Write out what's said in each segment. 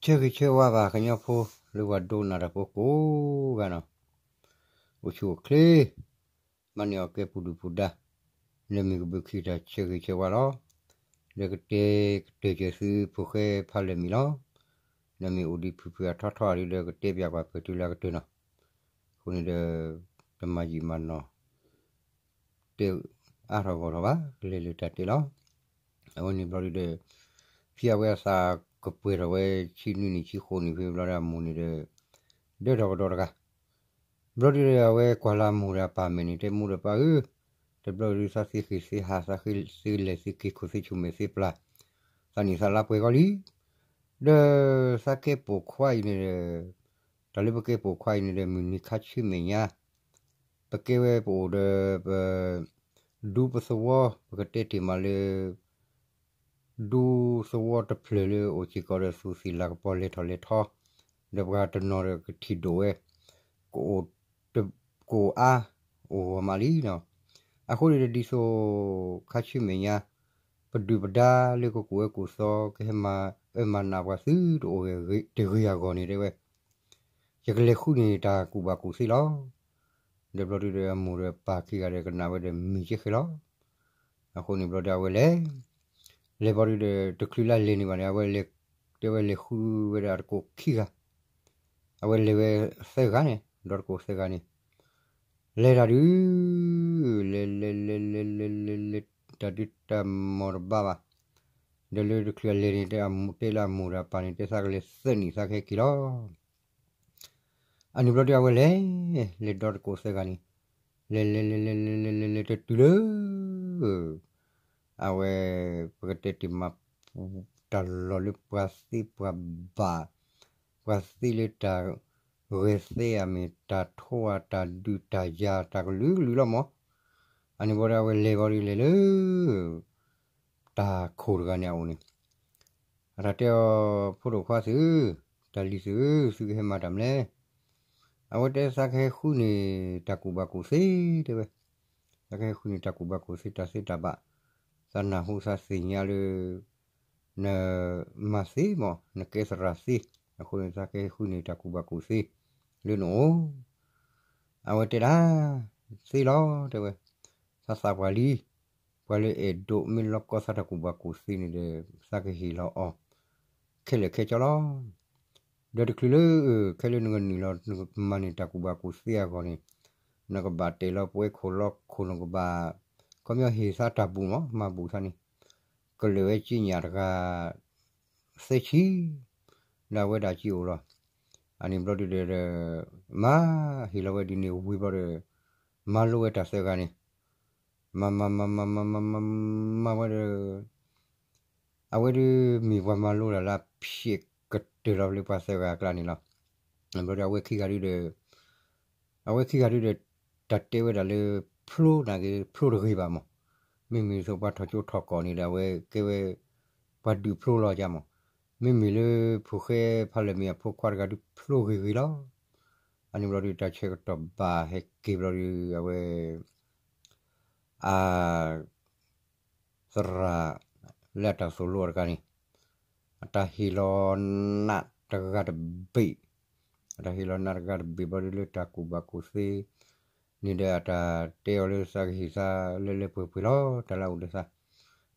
ဆၢဂ့ၤဆၢဝါဘၣ်ကညီဖိလၢပှၤဒိကနၣ်တၢ်ဖိကိးဂၤနီၤ, အိၣ်ဆူၣ်အိၣ်ချ့, မၤန့ၢ်အီၣ်ကဲပူၤဒုၣ်ပူၤဒါ, လၢမ့ၢ်ကဘုးခံတၢ်ဆၢဂ့ၤဆၢဝါလီၤ. ဒီးကတဲကတၢၢ်စၢၤသုဖိဃဲဖးလၢာ်မံၤလီၤ. ဒီးမ့ၢ်အိၣ်ဒံးဖုၣ်ဖုၣ်အထီထီအီၤဒုးဒီးကတဲပၠးပှၤပၢၢ်တုၤလၢအကတၢၢ်နီၤ. အဃိန့ၣ်ဒီး တမၤယံာ်မၤနီၢ် တဲအါထီၣ်ဂီၢ်ထီၣ်ဘၣ်, ကလဲၤလၢတၢ်တဲလီၤ. အဝဲန့ၣ်ဘျီဒုဒီး ဖံအဝဲအသးကပှဲၤထီၣ်ဝဲဆံနွံနံၣ်ဆံဃိးနံၣ်ဖဲဘျီဒီးအမိၢ်န့ၣ်ဒီး ဒၢထီၣ်ကဒီးတဂၤ. ဘျီဒုဒီးအဝဲကွၢ်လၢအမိၢ်ဒီးအပၢ်မဲာ်န့ၣ် တဲမိၢ်ဒီးပၢ်ဧၢ, တဘျီဒုသးသ့ဃ့ၢ်သ့ဟး သးဃ့ၢ်သ့လဲၤသ့က့ၤခိၣ်သ့ဆူၣ်မဲာ်သ့ပျၢ်, သးနံၣ်သးလါပှဲၤဂီၢ်လံ. ဒီးသးကဲပိာ်ခွါအံၤန့ၣ်ဒီး တၢ်လၢပကဲပိာ်ခွါအံၤန့ၣ်ဒီး မုၢ်နံၤခါဆူမဲာ်ညါ ပကဲဝဲပအိၣ်ဒီး ပ ဒူပသဝီ ပကတဲတ့ၢ်မးလၢ ဒူသဝီတဖျၢၣ်လၢအိၣ်စ့ၢ်ကီးဒီးသူၣ်သ့ၣ်လၤကပီၤလဲၤထီၣ်လဲၤထီ, ဒီးပှၤတနီၤဒီးကထံၣ်ဒိၣ်ဝဲ ကအိၣ် ကအိၣ်အါ အိၣ်ဂီၢ်မးလံနီၤ. အဃိန့ၣ်ဒီးဒ်သိး ခါဆူမဲာ်ညါ ပဒုၣ်ပဒါလၢကကူၣ်အၢကူၣ်သီ ကဟဲမၤအၢမၤနးပှၤသုတအိၣ်တဂ့ၤအဂီၢ်န့ၣ်တဲဝဲ ယကလဲၤဃုန့ၢ်တၢ်ကူၣ်ဘၣ်ကူၣ်သ့လီၤ. ဒီးဘျီဒုဒီးအမိၢ်ဒီးပၢ်ခံဂၤဒီးကနၣ်ဝဲဒီးမံၤကဲဃဲလီၤ. အဃိန့ၣ်ဘျီဒီးအဝဲလဲၤ လဲၤဘျီဒုဒီး တချုးလၢလဲၤန့ၣ်ဘၣ်န့ၣ် အဝဲလဲၤ တဲဝဲလဲၤဃုဝဲဒၣ်တကိးခံဂၤ, အဝဲလဲၤဝဲသၢဂၤန့ၣ် ဒီးတကိးသၢဂၤန့ၣ် လဲၤတၢ်ဒုး လဲၤလဲၤလဲၤလဲၤလဲၤလဲၤလဲၤ တၢ်ဒုးတၢ်မီၢ်တဘၣ်ဘၣ်. ဒီးလၢတချုးအလဲၤန့ၣ် တဲလၢအမိၢ်ဒီးအပၢ်န့ၣ် တဲသးကလဲၤသၢနံၣ်သးကဟဲက့ၤလီၤ. အန့ၣ်ဘျီဒုအဝဲလဲၤ လဲၤဒီတကိးသၢဂၤန့ၣ် လဲၤလဲၤလဲၤလဲၤလဲၤလဲၤလဲၤလဲၤတတုၤလၢ အဝဲ ပကတဲတ့ၢ်မး တၢ်လီၢ်လၢပှၤသ့ပှၤဘၣ် ပှၤသ့လၢတၢ်ဂဲၤသဲအမ့ၢ်တၢ်ထိအတၢ်ဒုးတၢ်ယၤတၢ်ကလုာ်ကလုာ်လီၤမး. အန့ၣ်ဘျီဒုအဝဲလဲၤဘျီဒုလဲၤလၢ တၢ်ခိၣ်တဂၤန့ၣ်အအိၣ်န့ၣ် အတၢ်တဲအီၤ ဖိဒိၣ်ခွါသုဧၢ, တၢ်လံၤသုဧၢ, သုကဟဲမၤတၢ်မနုၤလဲၣ်. အဝဲတဲသးကဟဲဃုန့ၢ်တၢ်ကူၣ်ဘၣ်ကူၣ်သ့တဲဝဲ, သးကဟဲဃုန့ၢ်တၢ်ကူၣ်ဘၣ်ကူၣ်သ့တၢ်သ့တၢ်ဘၣ်, သးနၢ်ဟူသးသ့ၣ်ညါလၢ နမၤသ့မး နကဲသရၣ်သ့, အဃိန့ၣ်သးကဟဲဃုန့ၢ်တၢ်ကူၣ်ဘၣ်ကူၣ်သ့ လၢနအိၣ် အဝဲတဲဒၣ် သ့လီၤတဲဝဲ, သးသးပှၢ်လံ, ပှၤလၢအဲၣ်ဒိးမ့ၢ်လီၤကီသးတၢ်ကူၣ်ဘၣ်ကူၣ်သ့န့ၣ်ဒီး သးကဟ့ၣ်လီၤအီၤ ခဲလၢာ်ခဲဆ့လီၤ. ဒီးတချုးလၢ ခဲလၢနကနုာ်လီၤ နကမၤန့ၢ်တၢ်ကူၣ်ဘၣ်ကူၣ်သ့အဂီၢ်န့ၣ် နကဘၣ်တဲာ်လီၤပဝဲခိၣ်လီၤခိၣ် နကဘၣ် ခီပညီဟ့ၣ်သးတၢ်ဘူၣ်မး မၤဘူၣ်သးန့ၣ် ကလၢာ်ဝဲက့ညၣ်တဂၤ သၢဆံ လၢအဝဲဒၣ်က့အိၣ်လီၤ. အန့ၣ်ဘျီဒုဒီး မၤဟ့ၣ်လီၤဝဲဒ်န့ၣ်ဝံၤဘျီဒီး မၤလိဝဲတၢ်သၢဂၤန့ၣ် မၤမၤမၤမၤမၤမၤမၤဝဲဒီး အဝဲဒုးမ့ၢ်ပှၤမၤလိတၢ်လၢအဖျဲးကတၢၢ်လီၤလၢပှၤသၢဂၤအကျါန့ၣ်လီၤ. ဘျီဒီးအဝဲခံဂၤဒုဒီး အဝဲခံဂၤဒုဒီး တၢ်တဲဝဲဒၣ်လၢ ဖျိနာ်က့ ဖျိတဂ့ၤဘၣ်မး, မ့မ့ၢ်သိးပှၤထီၣ်ကၠိထီၣ်ကီၢ်န့ၣ်ဒီး အဝဲကဲဝဲ ပှၤဒုးဖျိလီၤကမး, မ့မ့ၢ်လၢဖိၣ်ဃဲဖးလၢာ်မ့ၢ်အဖိခွါတဂၤဒုးဖျိဂ့ၤဂ့ၤလီၤ. အန့ၣ်ဘျီဒု တၢ်ဆၢကတီၢ်ဘၣ်ဟဲက့ၤဘျီဒု အဝဲ အ သရၣ်လၢအတၢ်သိၣ်လိအီၤတဂၤန့ၣ် အတၢ်ဟ့ၣ်လီၤနးတဂၤတဘ့ၣ်, အတၢ်ဟ့ၣ်လီၤနးတဂၤတဘ့ၣ်ဘျီဒုလၢတၢ်ကူၣ်ဘၣ်ကူၣ်သ့န့ၣ်ဒီး အတၢ်တဲအီၤလၢသးကဟ့ၣ်သးလၢလၢပှဲၤပှဲၤလီၤ တၢ်လၢအအိၣ်ဒီးသး,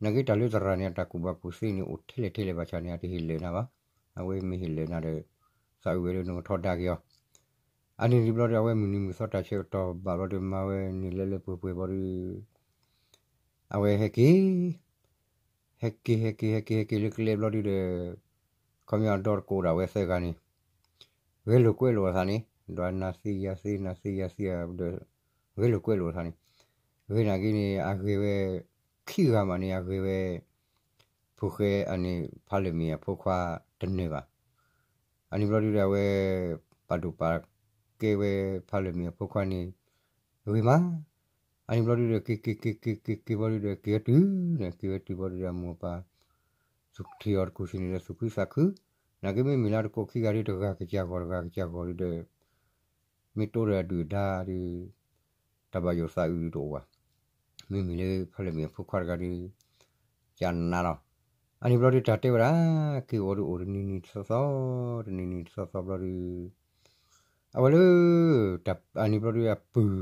နာ်က့တၢ်လၢသရၣ်န့ၣ် အတၢ်ကူၣ်ဘၣ်ကူၣ်သ့န့ၣ် အိၣ်ထဲလဲၣ်ထဲလဲၣ်ဘၣ်ဆၣ်န့ၣ် အတဟ့ၣ်လၢာ်နၤဘၣ်, အဝဲမ့ၢ်ဟ့ၣ်လၢာ်နၤဒီး သးအုးဝဲလၢနကထီဒါက့ၤအီၤ အန့ၣ်ဒုးဘျီဒီး အဝဲမုၢ်နံၤမုၢ်သီတၢ်ဆၢကတီၢ်ဘၣ်ဘျီဒီး မၤဝဲန့ၣ်လၢလၢပှဲၤပှဲၤဘျီဒီး အဝဲဟဲက့ၤ ဟဲက့ၤ ဟဲက့ၤ ဟဲက့ၤ ဟဲက့ၤလၢကျဲဘျီဒုဒီး ခီပညီအဒီတကိးဒၣ်ဝဲသၢဂၤန့ၣ် ဂဲၤလိာ်ကွဲလိာ်အသးန့ၣ် ဒီးနၤသ့ယၤသ့ နၤသ့ယၤသ့ဒီး ဂဲၤလိာ်ကွဲလိာ်အသးန့ၣ် ဂဲၤနာ်က့န့ၣ် အဂဲၤဝဲ ခံဂၤမးန့ၣ် အဂဲၤဝဲ ဖိၣ်ဃဲအန့ၣ် ဖးလၢာ်မ့ၢ်အဖိခွါတနၢၤဘၣ်. အန့ၣ်ဘျီဒုဒီးအဝဲ ပာ်ဒိၣ်ပာ်ကဲဝဲဖးလၢာ်မ့ၢ်အဖိခွါန့ၣ် ဂ့ၤမး, အန့ၣ်ဘျီဒုဒီး က့ၤ က့ၤ က့ၤ က့ၤ က့ၤ က့ၤဘျီဒုဒီး က့ၤဝဲတုၤန့ၣ် က့ၤဝဲတုၤဘျီဒုဒီး အမိၢ်အပၢ် သူၣ်ထံၣ်အီၤတကူၣ်ဆံန့ၣ်ဒီး သူၣ်ခုသးခု, နာ်က့မ့မ့ၢ်လၢတကိးခံဂၤဒု တဂၤကစၢ်ဂီၢ် တဂၤကစၢ်ဂီၢ်ဒုဒီး မ့ၢ်တိဒီးအဒုၣ်အဒါဒု တၢ်ဘၣ်ယိၣ်သးအုးဒုတအိၣ်ဘၣ်. မ့မ့ၢ်လၢဖးလၢာ်မ့ၢ်အဖိခွါတဂၤဒု ကနးလီၤ. အန့ၣ်ဘျီဒုးတၢ်တဲဝဲဒၣ် က့ၤအိၣ်ဒီးအိၣ်တနံၤနံၤတသီသီ, တနံၤနံၤတသီသီဘျီဒုး အဝဲလၢ အန့ၣ်ဘျီဒုးအပုၢ်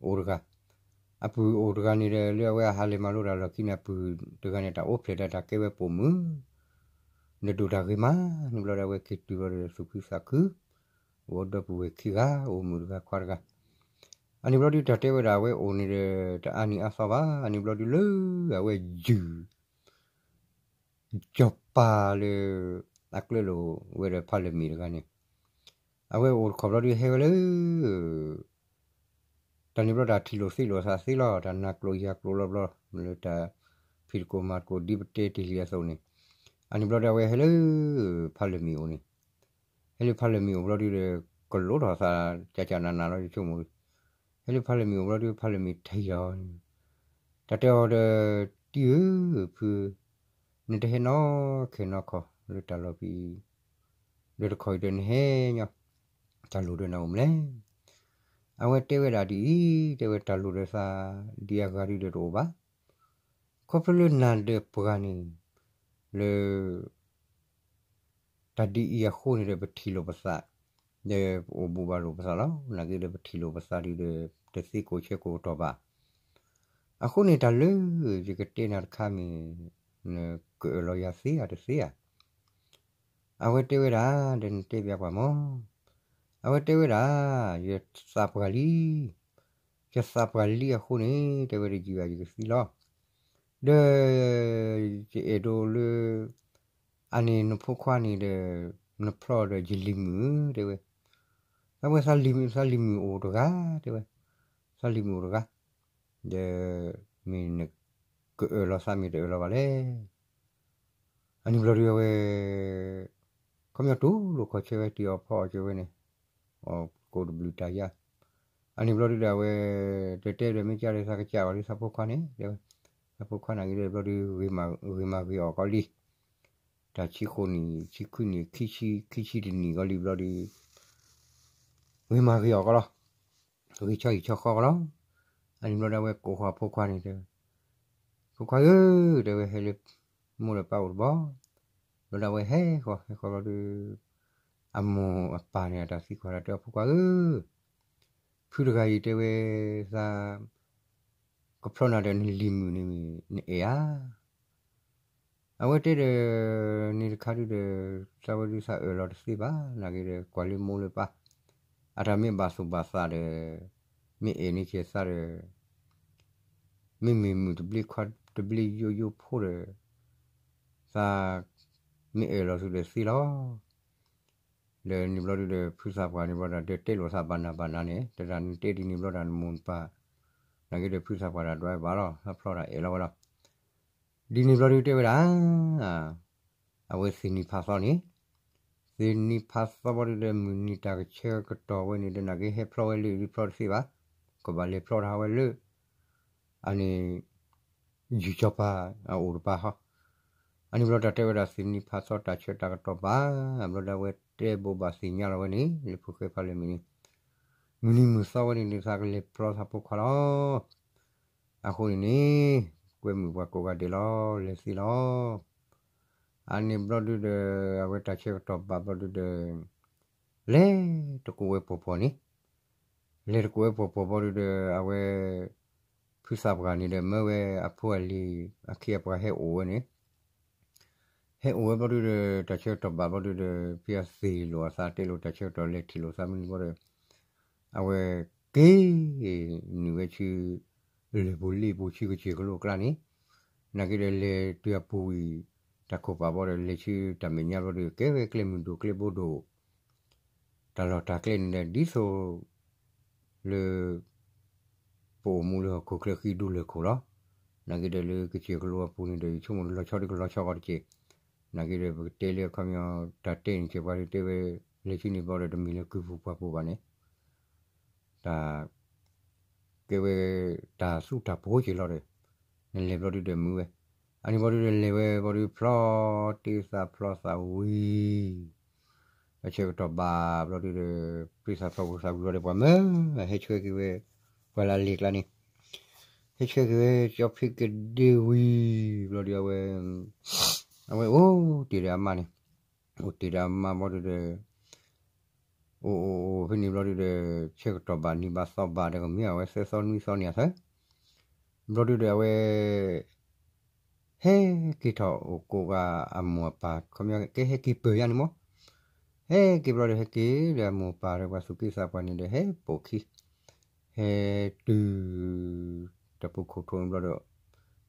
အိၣ်တဂၤ, အပုၢ်အိၣ်တဂၤန့ၣ်ဒီး လၢအဝဲအဟးလဲၤမၤလိတၢ်လီၢ်ခံန့ၣ် အပုၢ်တဂၤန့ၣ် တၢ်အိၣ်ဖျဲၣ်ဒီးတၢ်ကဲဝဲပိာ်မုၣ် နဒိၣ်တၢ်ဂ့ၤမးန့ၣ်ဘျီဒီး အဝဲက့ၤတုၤဘျီဒီး သူၣ်ခုသးခု, အိၣ်ဒီပုၢ်ဝဲၢ်ခံဂၤ, အိၣ်မုၣ်တဂၤခွါတဂၤ. အန့ၣ်ဘျီဒုးတၢ်တဲဝဲဒၣ် အဝဲအိၣ်န့ၣ်ဒီး တအါနံၤအါသီဘၣ်. အန့ၣ်ဘျီဒုးလၢ အဝဲယုၢ် စီၤပၤလၢ အကျၢၢ်လိာ်ဝဲဒီးဖးလၢာ်မ့ၢ်တဂၤန့ၣ်, အဝဲအိၣ်တခီဘျီဒုးဟဲဝဲလၢ တၢ်န့ၣ်ဘျီတၢ်ထံၣ်လိာ်သ့လိာ်သးသ့လီၤ, တၢ်နၤကျိၤယၤကျိၤလီၤဘျီ, လၢတၢ်ဖံးသကိးမၤသကိးဒ်ပတဲတ့ၢ်လံအသိးန့ၣ်, အန့ၣ်ဘျီဒီးအဝဲဟဲလၢ ဖးလၢာ်မ့ၢ်အိၣ်န့ၣ်, ဟဲလၢဖးလၢာ်မ့ၢ်အိၣ်ဘျီဒုးဒီး ကလိထီၣ်သး ကၢ်ကၢ်နးနးလီၤ ယဆိကမိၣ်, ဟဲလၢဖးလၢာ်မ့ၢ်အိၣ်ဘျီဒုး ဖးလၢာ်မ့ၢ်ထံၣ်အီၤ, တၢ်တဲအီၤဒီး တံၤဧၢ, ဖု, နတဟဲနီၣ်ခဲနီၣ်ခီလၢတၢ်လီၢ်ဖဲအံၤ, ဒီးတခီအံၤဒီးနဟဲညီ, တၢ်လိၣ်ဒီးနၤအိၣ်မလဲၣ်. အဝဲတဲဝဲဒၣ်ဒ်အံၤ, တဲဝဲတၢ်လိၣ်ဒီးသး ဒ်အဂၤဒုးဒီးတအိၣ်ဘၣ်, ခီဖျိလၢနၤဒီးပှၤန့ၣ် လၢ တၢ်ဒ်အံၤအဃိန့ၣ်ဒီး ပထံၣ်လိာ်ပသး, ဒီးပအိၣ်ဘူးဘၣ်လိာ်ပသးလီၤ. နာ်က့ဒီး ပထံၣ်လိာ်ပသးဒုးဒီး တသ့ကိးဆၢကိးကတီၢ်ဘၣ်. အဃိန့ၣ် တၢ်လၢယကတဲနၤတခါမ့ၢ် နကအၢၣ်လီၤယၤသ့ဧါတသ့ဧါ. အဝဲတဲဝဲဒၣ်, ဒီးနတဲဘၣ်ပှၤမၢ်. အဝဲတဲဝဲဒၣ်, ယသးပှၢ်လံ, ယသးပှၢ်လံအဃိန့ၣ် တဲဝဲ တယံာ်ဘၣ်ယကသံလီၤ. ဒီး ယအဲၣ်ဒိးလၢ အန့ၣ်နဖိခွါန့ၣ်ဒီး နဖျီဒီးယလံၤမုၣ်, တဲဝဲ, သးဝဲ သးလံၤမုၣ်အိၣ်တဂၤ, တဲဝဲ, သးလံၤမုၣ်အိၣ်တဂၤ, ဒီး မ့ၢ်နကအၢၣ်လီၤသးမ့ၢ်တအၢၣ်လီၤဘၣ်လဲၣ်. အန့ၣ်ဘျီဒုးအဝဲ ခီပညီတူၢ်လိာ်ခီၣ်ဆၢဝဲ တ့ၢ်အီၣ်ဖီအီၣ်က့ၤဝဲန့ၣ်, အီၣ်ကိးတဘျုးတၢ်ယါ, အန့ၣ်ဘျီဒုးဒီးအဝဲ တတဲဒီး မ့ၢ်ကၢ်ဒီး သးကစၢ်အီၤလံ သးဖိခွါန့ၣ်, သးဖိခွါနာ်က့ဒီးဘျီဒုး ဂ့ၤမၤဂ့ၤအီၣ်ကီးလံ, တၢ်ဆံဃိးနံၣ် ဆံခွံနံၣ် ခံဆံ ခံဆံတနံၣ်ကီးလံဘျီဒုး ဂ့ၤမၤဂ့ၤအီၣ်ကီးလီၤ, ဂ့ၤဆီဟံၣ်ဆီဃီကီးလီၤ. အန့ၣ်ဘျီဒုးအဝဲကိးဃီၤဖိခွါန့ၣ်တဲ, ဖိခွါဧၢ, တဲဝဲ ဟဲလၢ မိၢ်လၢပၢ်အိၣ်တဘျီ, ဘျီဒုးအဝဲဟဲဃီၤ ဟဲဃီၤဘျီဒုး အမိၢ်အပၢ်န့ၣ် အတၢ်သံကွၢ်ဒီး တဲအီၤ ဖိခွါဧၢ, ဖုတဂၤအံၤ တဲဝဲ သး ကဖျီနၤဒီးနလံၤမုၣ်န့ၣ် နအဲၣ်ဧါ. အဝဲတဲဒီး န့ၣ်တခါဒုးဒီး သးဝဲဒုးသးအၢၣ်လီၤတသ့ဘၣ်, နာ်က့ဒီး ကွၢ်လၢမိၢ်လၢပၢ် အတၢ်မ့ၢ်ဘၣ်သူၣ်ဘၣ်သးဒီး မ့ၢ်အဲၣ်န့ၢ်က့ၤသးဒီး မ့မ့ၢ်မုၣ်တဘျ့ခွါတဘျ့ယိယိဖိဒီး သး မ့ၢ်အၢၣ်လီၤသုဒီးသ့လီၤ. ဒီးန့ၣ်ဘျီဒုးဒီး ဖုသးပှၢ်န့ၣ်ဘျီဒီး တဲလိာ်သးဘၣ်နၤဘၣ်နၤန့ၣ် တဒၣ်နတဲဒ်န့ၣ်ဘျီဒီး နမိၢ်နပၢ် နာ်က့ဒီး ဖုသးပှၢ်တၢ်ဒွးဘၣ်လီၤ သးဖျီတၢ်အဲၣ်လီၤဝဲလီၤ. ဒ်န့ၣ်ဘျီဒုးတဲဝဲဒၣ် အဝဲသ့ၣ်နံၤဖးသီန့ၣ်, သ့ၣ်နံၤဖးသီဘျီဒုးဒီး မုၢ်နံၤတၢ်ကဆၢကတီၢ်ဝဲန့ၣ်ဒီး နာ်က့ဟဲဖျီဝဲလၢ ဒုးဖျီတသ့ဘၣ်, ကဘၣ်လဲၤဖျီတၢ်ဝဲလၢ အန့ၣ် ယုၢ်စီၤပၤအအိၣ်တပၤဟီ. အန့ၣ်ဘျီတၢ်တဲဝဲဒၣ် သ့ၣ်နံၤဖးသီတၢ်ဆၢတၢ်ကတီၢ်ဘၣ်, ဘျီဒုးအဝဲတဲဘိးဘၣ်သ့ၣ်ညါလီၤဝဲန့ၣ် လၢဖိၣ်ဃဲဖးလၢာ်မ့ၢ်န့ၣ်, မုၢ်နံၤမုၢ်သီဝဲန့ၣ် ဒုးသးကလဲၤဖျီသးဖိခွါလီၤ. အဃိန့ၣ်န့ၣ် ကွဲမုာ်ပှၤကိးဂၤဒဲးလီၤ လဲၤသ့လီၤ. အန့ၣ်ဘျီဒုးဒီး အဝဲတၢ်ဆၢကတီၢ်ဘၣ်ဘျီဒုးဒီး လဲၤတကိးဝဲပှီၢ်ပှီၢ်န့ၣ်, လဲၤတကိးဝဲပှီၢ်ပှီၢ်ဘျီဒုးဒီး အဝဲ ဖုသးပှၢ်န့ၣ်ဒီး မၢဝဲအဖိအလံၤ အခ့အပှၤဟဲအိၣ်ဝဲန့ၣ်, ဟဲအိၣ်ဝဲဘျီဒုးဒီး တၢ်ဆၢကတီၢ်ဘၣ်ဘျီဒုးဒီး ဖဲအသ့ၣ်လိာ်အသးတဲလိာ်တၢ်ဆၢကတီၢ် လဲၤထံၣ်လိာ်သးမုၢ်နံၤဘျီဒီး အဝဲက့ၤ နုာ်ဝဲဆူ လၢၢ်ပူၤလ့ၣ်ပူၤဆူကစၢၢ်ကလိအကျါန့ၣ်, နာ်က့ဒီးလဲၤတုၤအပူၤဝံၤ တၢ်ခိၣ်ပာ်ဘျီဒီး လဲၤဆူတၢ်မဲာ်ညါဘျီဒီး ကဲဝဲကျဲမုၢ်ဒိၣ်ကျဲဘိဒိၣ် တၢ်လီၢ်တၢ်ကျဲန့ၣ်ဒီး ဒ်သိးလၢ ပအိၣ်မူလၢဟီၣ်ခိၣ်ချၢဃံဒူလၢၢ်ခိၣ်လီၤ. နာ်က့ဒီးလၢကစၢၢ်ကလိအပူၤန့ၣ်ဒီး ယဆိကမိၣ်လီၤဆီဒုကလီၤဆီဂီၤတက့ၢ်. နာ်က့ဒီးပကတဲလၢအခီပညီ တၢ်တဲန့ၣ်ကဲပှၤဒုးတဲဝဲ လဲၤဆူန့ၣ်ဘျီဒီး တမ့ၢ်လၢကုၢ်ပူၤပှၢ်ပူၤဘၣ်န့ၣ် တၢ် ကဲဝဲ တၢ်သူတၢ်ပှိၤက့ၤလီၤဒီး နလဲၤဘျီဒုးဒီးမုာ်ဝဲ. အန့ၣ်ဘျီဒုးဒီးလဲၤဝဲဘျီဒုးဖျီတ့ၢ်သးဖျီသးဝံၤ တၢ်ဆၢကတီၢ်ဘၣ်ဘျီဒုးဒီး တ့ၢ်သးဖျီဝံၤသးဝံၤဘျီဒီး ပှၤမၢဟဲဆှၢက့ၤဝဲ ပှၤလၢအလ့ၣ်ကျါန့ၣ် ဟဲဆှၢက့ၤဝဲ ကၠီဖံးကဒ့ဝံၤ ဘျီဒုးအဝဲ အဝဲအိၣ်တ့ၢ်ဒီးအမါန့ၣ်, အိၣ်တ့ၢ်ဒီးအမါဘျီဒုဒီး အိၣ်အိၣ်အိၣ်ဖဲန့ၣ်ဘျီဒုဒီး ဆၢကတီၢ်ဘၣ်နံၤဘၣ်သီဘၣ်ဒီး ကမ့ၢ်အဝဲသၢသီနွံသီန့ၣ်အဆၢ ဘျီဒုဒီးအဝဲ ဟဲက့ၤထီၣ်အိၣ်ကိးဂၤအမိၢ်အပၢ် ခီပညီကဟဲက့ၤပၢၢ်ယါန့ၣ်မး, ဟဲက့ၤဘျီဒီးဟဲက့ၤဒီးအမိၢ်အပၢ်ဒီးပှၤသူၣ်က့သးပှၢ်န့ၣ်ဒီး ဟဲပိာ်ခံ ဟဲတုၤ တၢ်ပူၤခိၣ်ထိးန့ၣ်ဘျီဒီး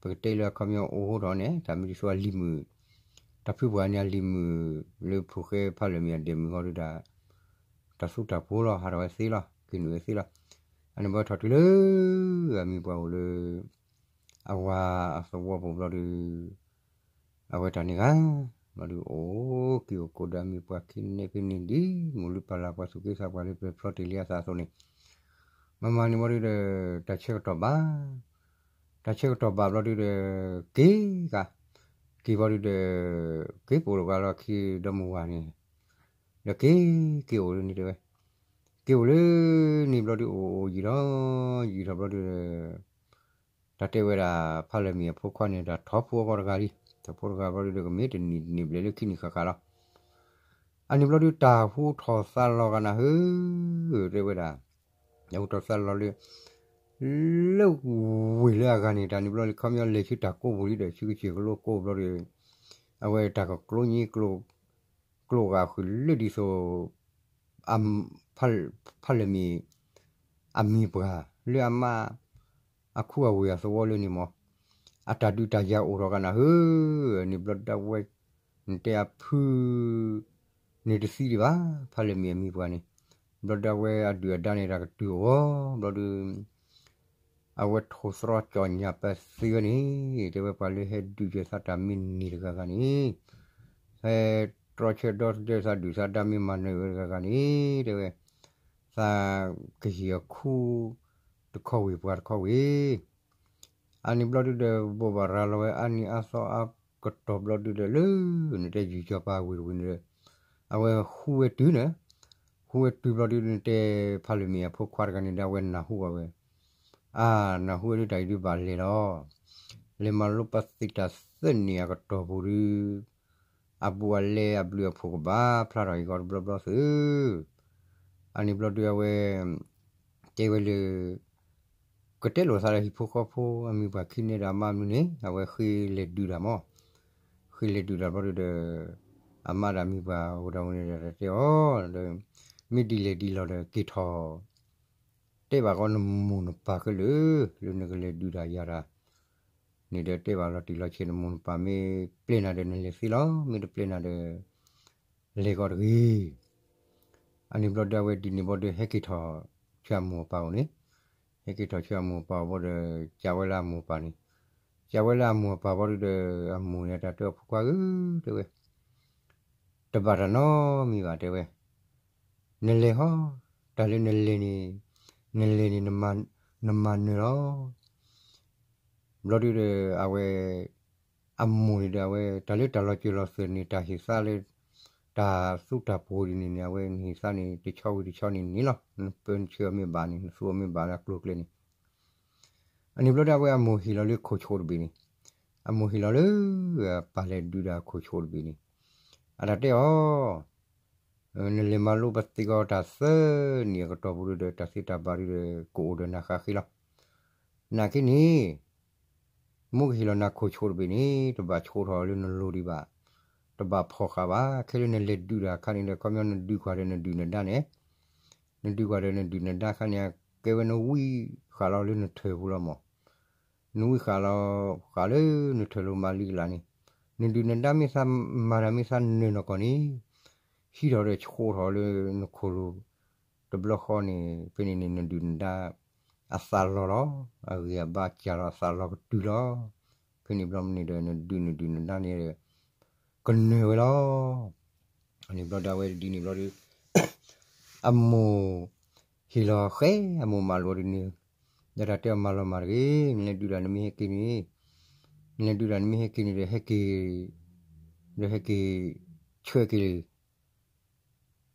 ပကတဲလၢအခီပညီအိၣ်ဟိထီၣ်န့ၣ် တၢ်မ့ၢ်တဆိအလံၤမုာ်, တၢ်ဖုပှၤန့ၣ်အလံၤမုာ် လၢဖိၣ်ဃဲဖးလၢာ်မ့ၢ်အဒဲးမုာ်ဃီဒုဒီး တၢ်သူတၢ်ပှီၤလီၤ ဟးထီၣ်ဝဲသ့လီၤ က့ၤနုာ်ဝဲသ့လီၤ. အန့ၣ်ဘျီထီၣ်တုၤလၢ အမံၤပှၤအိၣ်လၢ အဝၤအသဝီပူၤဘျီဒု အဝဲတၢ်န့ၣ်ဂၤ ဘျီဒုအိၣ်က့ၤအိၣ်ကိးဒီးအမံၤပှၤခံန့ၣ်ဖဲန့ၣ်ဒ် မိၢ်လုၢ်ပၢ်လၢ်ပှၤသူၣ်က့သးပှၢ်လၢပျၢၤဖျီတ့ၢ်လံအသးအသိးန့ၣ်, မ့မ့ၢ်န့ၣ်ဘျီဒုဒီး တၢ်ဆၢကတီၢ်ဘၣ် တၢ်ဆၢကတီၢ်ဘၣ်ဘျီဒုဒီး က့ၤဂၤ က့ၤဘျီဒုဒီး က့ၤပိာ်တဂၤလီၤခံဒီမုၢ်ဝၤန့ၣ် ဒီးက့ၤ က့ၤအိၣ်လၢန့ၣ်တဲဝဲ, က့ၤအိၣ်လၢန့ၣ်ဘျီဒုအိၣ်အိၣ်ယံာ်ထီၣ် ယံာ်ထီၣ်ဘျီဒုဒီး တၢ်တဲဝဲဒၣ် ဖးလၢာ်မ့ၢ်အဖိခွါန့ၣ် တၢ်ထီၣ်ဖိအဂီၢ်တဂၤလံ, တၢ်ဖိတဂၤဘျီဒုဒီး ကမ့ၢ်တနံၤတနံၤဘျဲၣ်လၢခံနံၤဃၣ်ဃၣ်လီၤ. အန့ၣ်ဘျီဒုတၢ်ဟူထီၣ်သါလီၤဂၤနၤဧၢ, တဲဝဲဒၣ် တၢ်ဟူထီၣ်သါလီၤလၢ လၢဝ့ၢ်လၢအဂၤန့ၣ် တၢ်န့ၣ်ဘျီဒု ခီပညီလဲၤဆူတၢ်ကိးပူၤလံဒီး ဆူကစၢၢ်ကလိကိးဘျီဒု အဝဲတၢ်ကကျိညံကျိ ကျိဂာ်ဃုာ်လၢဒ်သိး ဖးလၢာ်မ့ၢ် အမံၤပှၢ် လၢအမါ အခူအဝ့ၢ်အသဝီလၢန့ၣ်မး အတၢ်ဒုးတၢ်ယၤအိၣ်ထီၣ်ဂၤနၤဧၢ, န့ၣ်ဘျီဒုအဝဲ နတဲအဖု န့ၣ်တသံဒံးဘၣ်, ဖးလၢာ်မ့ၢ်အမံၤပှၢ်န့ၣ် ဘျီဒုအဝဲအဒုၣ်အဒါန့ၣ် တၢ်ကတုၤအဂီၢ် ဘျီဒု အဝဲထိၣ်သရီကၠီၣ်ညၣ်ပသ့ဝဲန့ၣ် တဲဝဲပှၤလၢဟဲဒုးက့ၤသးတၢ်မ့ၢ်န့ၢ်တဂၤဂၤန့ၣ် ဟဲတြီဆၢဒီသဒၢသးဒုၣ်သးဒါမ့ၢ်မၤနၢၤဝဲတဂၤဂၤန့ၣ် တဲဝဲ သးကဟ့ၣ်အီၤခူ တခီဝ့ၢ်ပှၤတခီဝ့ၢ် အန့ၣ်ဘျီဒုဒီး ဘိးဘၣ်ရၤလီၤဝဲအါနံၤအါသီအါကတီၢ်ဘျီဒုဒီး လၢနတဲယုၢ်စီၤပၤဝ့ၢ်တဝ့ၢ်န့ၣ်ဒီး အဝဲဃုဝဲတုၤန့ၣ် ဃုဝဲတုၤဘျီဒု နတဲဖးလၢာ်မ့ၢ်အဖိခွါတဂၤန့ၣ်ဒီး အဝဲနၢ်ဟူဘၣ်ဝဲ အါ နၢ်ဟူဝဲဒုတၢ်အံၤဒုဘၣ်လဲၤလီၤ လဲၤမၤလိပသံးတၢ်သၢနံၣ်အကတီၢ်ပူၤဒု အဘူးအလဲအဘျုးအဖှိၣ်ကဘၣ်ဖျါထီၣ်အံၤဂီၢ်တဘျီဘျီသု အန့ၣ်ဘျီဒုအဝဲ တဲဝဲလၢ ကတဲလိာ်သးဒီးဟံၣ်ဖိဃီဖိ အမံၤပှၢ်ခံန့ၣ်ဒီးအမါမနုၤန့ၣ် အဝဲဃ့လဲၤဒုးတၢ်မး ဃ့လဲၤဒုးတၢ်ဘျီဒုဒီး အမါဒီးအမံၤပှၢ်အိၣ်ဒီးဝဲန့ၣ်ဒီးတဲအီၤ မ့ၢ်ဒ်လဲၣ်ဒ်လဲၣ်ဒီးက့ၤထီၣ် တဲဘၣ်ဃီနမိၢ်နပၢ်ခဲလၢာ် လၢနကလဲၤဒုးတၢ်ယၤတၢ် န့ၣ်ဒီးတဲဘၣ်လီၤတံၢ်လီၤဆဲး နမိၢ်နပၢ်မ့ၢ်ပျဲနၤဒီးနလဲၤသ့လီၤ မ့ၢ်တပျဲနၤဒီး လဲၤကီးတဂ့ၤ အန့ၣ်ဘျီဒုအဝဲဒ်န့ၣ်ဘျီဒုဟဲက့ၤထီၣ်ဆူအမိၢ်အပၢ်အိၣ်န့ၣ် ဟဲက့ၤထီၣ်ဆူအမိၢ်အပၢ်အဘီဒီး ကးဝဲလၢအမိၢ်အပၢ်န့ၣ် ကးဝဲလၢအမိၢ်အပၢ်ဘီဒုဒီး အမိၢ်န့ၣ်တၢ်တဲအီၤဖိခွါဧၢ တဲဝဲ တဘၣ်တၢ်နီတမံၤဘၣ်တဲဝဲ နလဲၤဟီ တၢ်လၢနလဲၤန့ၣ် နလဲၤန့ၣ် နမၤနၢၤလီၤ ဘျီဒုဒီးအဝဲ အမိၢ်န့ၣ်ဒီးအဝဲ တၢ်လၢတၢ်လီၤစၢၤလီၤသွဲၣ်န့ၣ် တၢ်ဟ့ၣ်သါလၢ တၢ်သူတၢ်ပှီၤဒ်န့ၣ်န့ၣ် အဝဲနဟ့ၣ်သါန့ၣ် တဆီဝံၤတဆီန့ၣ်န့ၣ်လီၤ နပၢနဆှၢအီၤမ့ၢ်ဘၣ်န့ၣ် နသူအီၤမ့ၢ်ဘၣ်လၢအကျိၤအကျဲန့ၣ် အန့ၣ်ဘျီဒုအဝဲအမိၢ်ဟ့ၣ်လီၤလၢခိၣ်ဆိးတဘ့ၣ်န့ၣ် အမိၢ်ဟ့ၣ်လီၤလၢ ပၢ်လဲၤဒုးတၢ်ခိၣ်ဆိးတဘ့ၣ်န့ၣ် အတၢ်တဲအီၤ နလဲၤမၤလိပသံးကီးတၢ်သၢနံၣ်အကတီၢ်ပူၤဒုဒီး တၢ်သ့တၢ်ဘၣ်ဒုဒီး ကအိၣ်ဒီးနၤဃးဃ့လီၤ နာ်က့န့ၣ် မိၢ်ကဟ့ၣ်လီၤနၤခိၣ်ဆိးတဘ့ၣ်န့ၣ် တဘၣ်ဆိးထီၣ်လၢနလိၤဒံးဘၣ် တဘၣ်ဖီၣ်ဃာ်ဘၣ် ခဲလၢနလဲၤဒုးတၢ်အခါန့ၣ်ဒီး ခီပညီနဒုးကွၢ်ဒီးနဒုၣ်နဒါန့ၣ် နဒုးကွၢ်ဒီးနဒုၣ်နဒါအခါန့ၣ် ကဲဝဲနဝံဃာ်လီၤလၢနထၢၣ်ပူၤလီၤမး နဝံဃာ်လီၤဃာ်လၢနထၢၣ်လိၤမးလံကလးန့ၣ် နဒုၣ်နဒါမ့ၢ်သးမၤတၢ်မ့ၢ်သးနၢၤနီၢ်ကီၢ်န့ၣ် ဟံးထီၣ်ဒီးဆိးထီၣ်လၢနခိၣ်လိၤ တဘျီဃီန့ၣ် ဖဲန့ၣ်န့ၣ် နဒုၣ်နဒါ အသးလီၤလီၤ အဂံၢ်အဘါစှၤလီၤအသးလီၤကတုၤလီၤ ဖဲန့ၣ်ဘျီန့ၣ်ဒီး နဒုးနဒုၣ်နဒါန့ၣ်ဒီး ကနၢၤဝဲလီၤ အန့ၣ်ဘျီဒုအဝဲဒ်န့ၣ်ဘျီဒု အမိၢ်ဟ့ၣ်လီၤဃဲ အမိၢ်မၤလိာ်ဒ်န့ၣ် ဒီးတၢ်တဲအီၤမၤလီၤမၢ်တဂ့ၤ နလဲၤဒုးတၢ်နမ့ၢ်ဟဲက့ၤန့ၣ် နလဲၤဒုးတၢ်နမ့ၢ်ဟဲက့ၤန့ၣ်ဒီး ဟဲက့ၤ ဒီးဟဲက့ၤ ဆှၢက့ၤလံ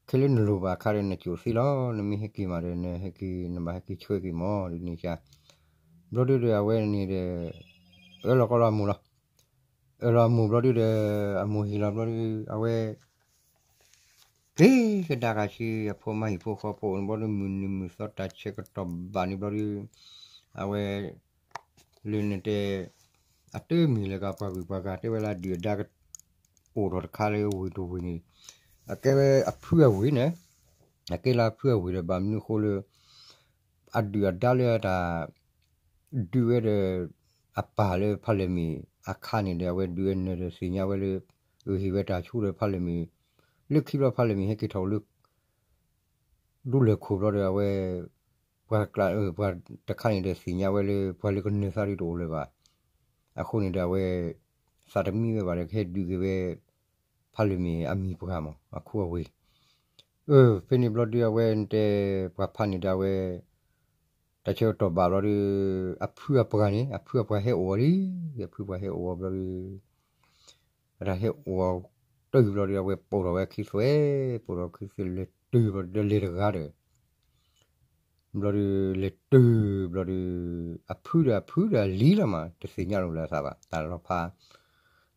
ခဲလၢနလိၤဘၣ်အခါဒီးနကၠိၣ်သ့လီၤ နမ့ၢ်ဟဲက့ၤမးဒီး နဟဲက့ၤ နဘၣ်ဟဲက့ၤဆှၢက့ၤမး ဒ်န့ၣ် ဘျီဒုဒီးအဝဲန့ၣ်ဒီး အၢၣ်လီၤကီလီၤအမိၢ်လီၤ အၢၣ်လီၤအမိၢ်ဘျီဒုဒီး အမိၢ်ဟ့ၣ်လီၤဘျီဒု အဝဲ က့ၤကဒါက့ၤဆူအဖိမါဟံၣ်ဖိဃီဖိန့ၣ်ဘျီဒု မုၢ်နံၤမုၢ်သီတၢ်ဆၢကတီၢ်ဘၣ်န့ၣ်ဘျီဒု အဝဲ လၢနတဲ အတမ့ၢ်လၢကပှၤဂုၤပှၤဂၤ တဲဝဲလၢအဒုၣ်အဒါက အိၣ်ထီၣ်တခါလၢဝ့ၢ်တဝ့ၢ်န့ၣ် အကဲဝဲအဖုအဝ့ၢ်န့ၣ် အကဲလၢအဖုအဝ့ၢ်ဒီး ဘၣ်မနုၤအဃိလၢ အဒုၣ်အဒါလၢတၢ် ဒုးဝဲဒီး အပၢ်လၢဖးလဲၢ်မ့ၢ်အခါန့ၣ်ဒီး အဝဲဒုးဝဲနၢၤဒီးသ့ၣ်ညါဝဲလၢ အဟ့ၣ်ဝဲတၢ်ဆိဒီးဖးလဲၢ်မ့ၢ် လၢခံဘျီဖးလဲၢ်မ့ၢ်ဟဲက့ၤထီၣ်အိၣ်လၢ ဒူလၢၢ်ခိၣ်ဘျီဒီး အဝဲ ပှၤကျါ ပှၤတခါန့ၣ်ဒီးသ့ၣ်ညါဝဲလၢ ပှၤလၢကနၢၤသးဒုတအိၣ်လၢၤဘၣ်. အဃိန့ၣ်ဒီး အဝဲ သးတမံဝဲဘၣ်ဒီး ကဟဲဒုးက့ၤဝဲ ဖးလဲၢ်မ့ၢ်အမံၤပှၢ်မး အခိအဝ့ၢ် အၢ ဖဲန့ၣ်ဘျီဒု အဝဲတဲ ပှၤဖးန့ၣ်ဒီး အဝဲ တၢ်ဆၢကတီၢ်ဘၣ်ဘျီဒု အဖုအပှၢ်န့ၣ် အဖုအပှၢ်ဟဲအိၣ်ဝဲလံ. အဖုအပှၢ်ဟဲအိၣ်ဝဲဘျီဒု အတၢ်ဟဲအိၣ်တုၤဘျီဒု အဝဲပိာ်ထီၣ်ဝဲခံသွဲ, ပိာ်ထီၣ်ခံသွဲလဲၤတုၤဘျီဒု ဒီးလဲၤတဂၤဒီး ဘျီဒု လဲၤတုၤဘျီဒု အဖုဒီးအဖုဒီးအလံၤလီၤမး တသ့ၣ်ညါလိာ်လၢအသးဘၣ်. တၢ်လီၤဖး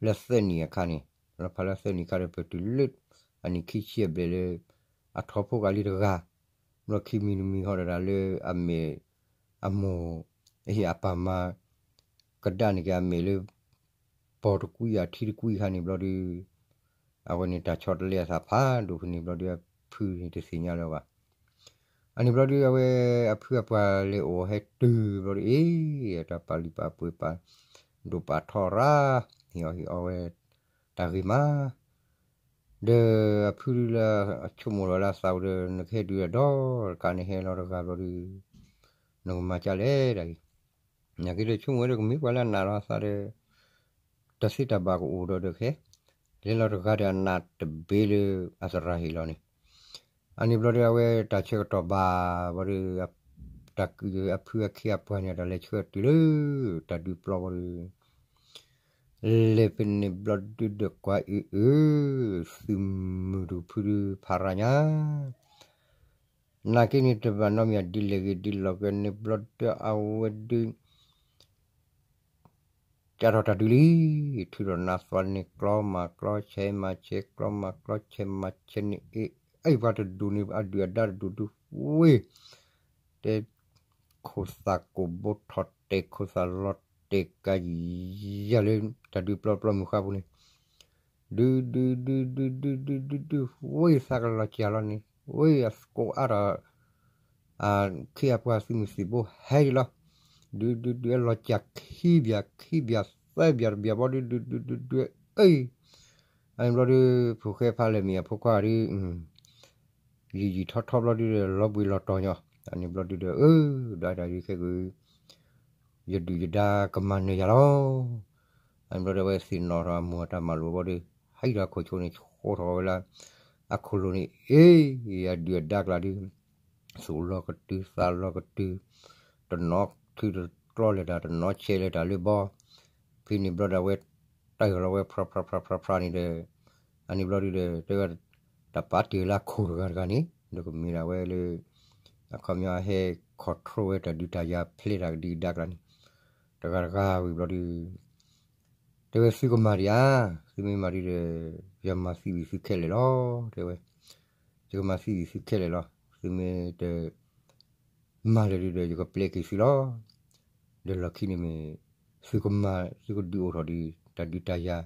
လၢသၢနံၣ်အခါန့ၣ် လီၤဖးလၢသၢနံၣ်အခါဒီး ပတုၤလၢ အနံၣ်ခံဆံအဘျဲၣ်လၢ အထီၣ်ဖိကၤလံတဂၤ ဘျီခံမံၤတမံၤဟီဒီး လၢအမဲာ် အမိၢ် အဟ့ၣ်အပၢ်မၤ ကဒါန့ၢ်က့ၤအမဲာ်လၢ ပိာ်တကွံအထံတကွံအခါန့ၣ်ဘျီဒု အဝဲန့ၣ်တၢ်ဆီတလဲအသးဖးဒိၣ်ဖဲန့ၣ်ဘျီဒု အဖုန့ၣ်တသ့ၣ်ညါလၢၤဘၣ်. အန့ၣ်ဘျီဒု အဝဲအဖုအပှၤလဲၤအိၣ်ဟဲတုၤဘျီဒု အ့ တၢ်ပာ်လုၢ်ပာ်ပှ့ၤပာ်ဒိၣ်ပာ်ထီရၣ် ဟ့ၣ်အီၣ်ဟ့ၣ်အီဝဲ တၢ်ဂ့ၤမး ဒီးအဖုဒုလၢအဆိကမိၣ်လီၤလၢအသးဝဲဒီး နကဟဲဒုးဒီး ကးနဟဲလီၤတဂၤဘျီဒု နကမၤကၢ်လဲၣ်တၢ်ဂ့ၤ နာ်က့ဒီးဆိကမိၣ်ဝဲဒီးကမ့ၢ်ပှၤလၢအနာ်လီၤအသးဒီး တၢ်သ့တၢ်ဘၣ်ကအိၣ်ဒီးဒီးခဲ လဲၤလီၤတဂၤဒီးအနာ်တဘ့ၣ်လၢအသရၣ်ဟ့ၣ်လီၤန့ၣ် အန့ၣ်ဘျီဒီးအဝဲတၢ်ဆၢကတီၢ်ဘၣ်ဘျီဒီး တၢ်ကုးအဖုအခ့အပှၤန့ၣ် တၢ်လဲၤဆှၢတုၤလၢ တၢ်ဒုးပျီဘျီဒီး လဲၤဖဲန့ၣ်ဘျီဒုဒီးကွၢ်အုအု သုးမုၢ်ဒိၣ်ဖုဒုဖးရၣ်ညါ နာ်က့န့ၣ်တဘၣ်နီတမံၤဒ်လဲၣ်ဂ့ၤဒ်လဲၣ်ဂ့ၤန့ၣ်ဘျီဒုအဝဲဒု ကးထီၣ်တၢ်ဒုးလံ ထုးထီၣ်နါသွါန့ၣ် ကျီမၤကျီဆဲးမၤဆဲး ကျီမၤကျီဆဲးမၤဆဲးန့ၣ် အ့ အံၤပှၤတဒူၣ်န့ၣ် အဒုၣ်အဒါတဒူၣ်ဒုဝ့ၢ် တဲ ခိၣ်သၣ်ကိၢ်ဘိထီၣ်တဲာ် ခိၣ်သၣ်လီၤတဲာ်ကယၤလၢ တၢ်ဒုးပျီပျီမုၢ်ဃါပူၤန့ၣ် ဒုးဒုးဒုးဒုးဒုးဒုးဒုးဒုး ဝ့ၢ်သးကလီၤစၢ်လီၤန့ၣ် ဝ့ၢ်အသကိးအါထီၣ် အခ့အပှၤသုးမုၢ်သံၣ်ဘိဟဲဒံးလီၤ ဒုးဒုးဒုးအလီၤစၢ်ခံဘျၢၣ်ခံဘျၢၣ်သၢဘျၢၣ်တဘျၢၣ်ဘီဒုး ဒုးဒုးဒုးဒုး အ့ အန့ၣ်ဘျီဒုး ဖိၣ်ဃဲဖးလဲၢ်မ့ၢ်အဖိခွါဒုး ယံာ်ယံာ်ထီထီဘျီဒုးဒီး လီၤဘှံးလီၤတီၤညီ အန့ၣ်ဘျီဒုးဒီး အၢ ဒၣ်တၢ်ဒုးခဲက ယဒုၣ်ယဒါကမၤနၢၤယၤလီၤ အန့ၣ်ဘျီဒီး အဝဲသ့ၣ်နီၣ်ထီၣ်အမိၢ်အတၢ်မၤလိာ်ဘျီဒီး ဟဲဒီးအခိၣ်ဆိးန့ၣ် ဆှိးထီၣ်ဝဲလၢ အခိၣ်လိၤန့ၣ် အ့ အဒုၣ်အဒါကျါဒုး သူၣ်လီၤကတုၤသးလီၤကတုၤ တနီၤထုတကျီလၢၤတၢ် တနီၤဆဲးလၢၤတၢ်လၢဘီ ဖဲန့ၣ်ဘျီဒီး အဝဲတၢ်အၢၣ်လီၤဝဲ ဖြးဖြးဖြးဖြးဖြးန့ၣ်ဒီး အန့ၣ်ဘျီဒုးဒီး တဲဝဲ တၢ်ပာ်တ့ၢ်လၢအခိၣ်တဂၤတဂၤန့ၣ် ဒီးကမ့ၢ်ဒၣ်ဝဲလၢ အခီပညီဟဲ control ဝဲတၢ်ဒုးတၢ်ယၤဖျဲးတၢ်ကဒံကဒါကျါန့ၣ် တဂၤတဂၤဝံၤဘျီဒုး တဲဝဲသုကမၤဒံးဧါ, သုမ့ၢ်မၤဒံးဒီး ယမၤသံဝံၤသုခဲလၢာ်လီၤ တဲဝဲ, ယကမၤသံဝံၤသုခဲလၢာ်လီၤ. သုမ့ၢ်တမၤလၢၤဒံးဒီး ယကပျဲက့ၤသုလီၤ. ဒီးလီၢ်ခံန့ၣ်မ့ၢ် သုကမၤ သုကဒုးအိၣ်ထီၣ်ဒံး တၢ်ဒုးတၢ်ယၤ,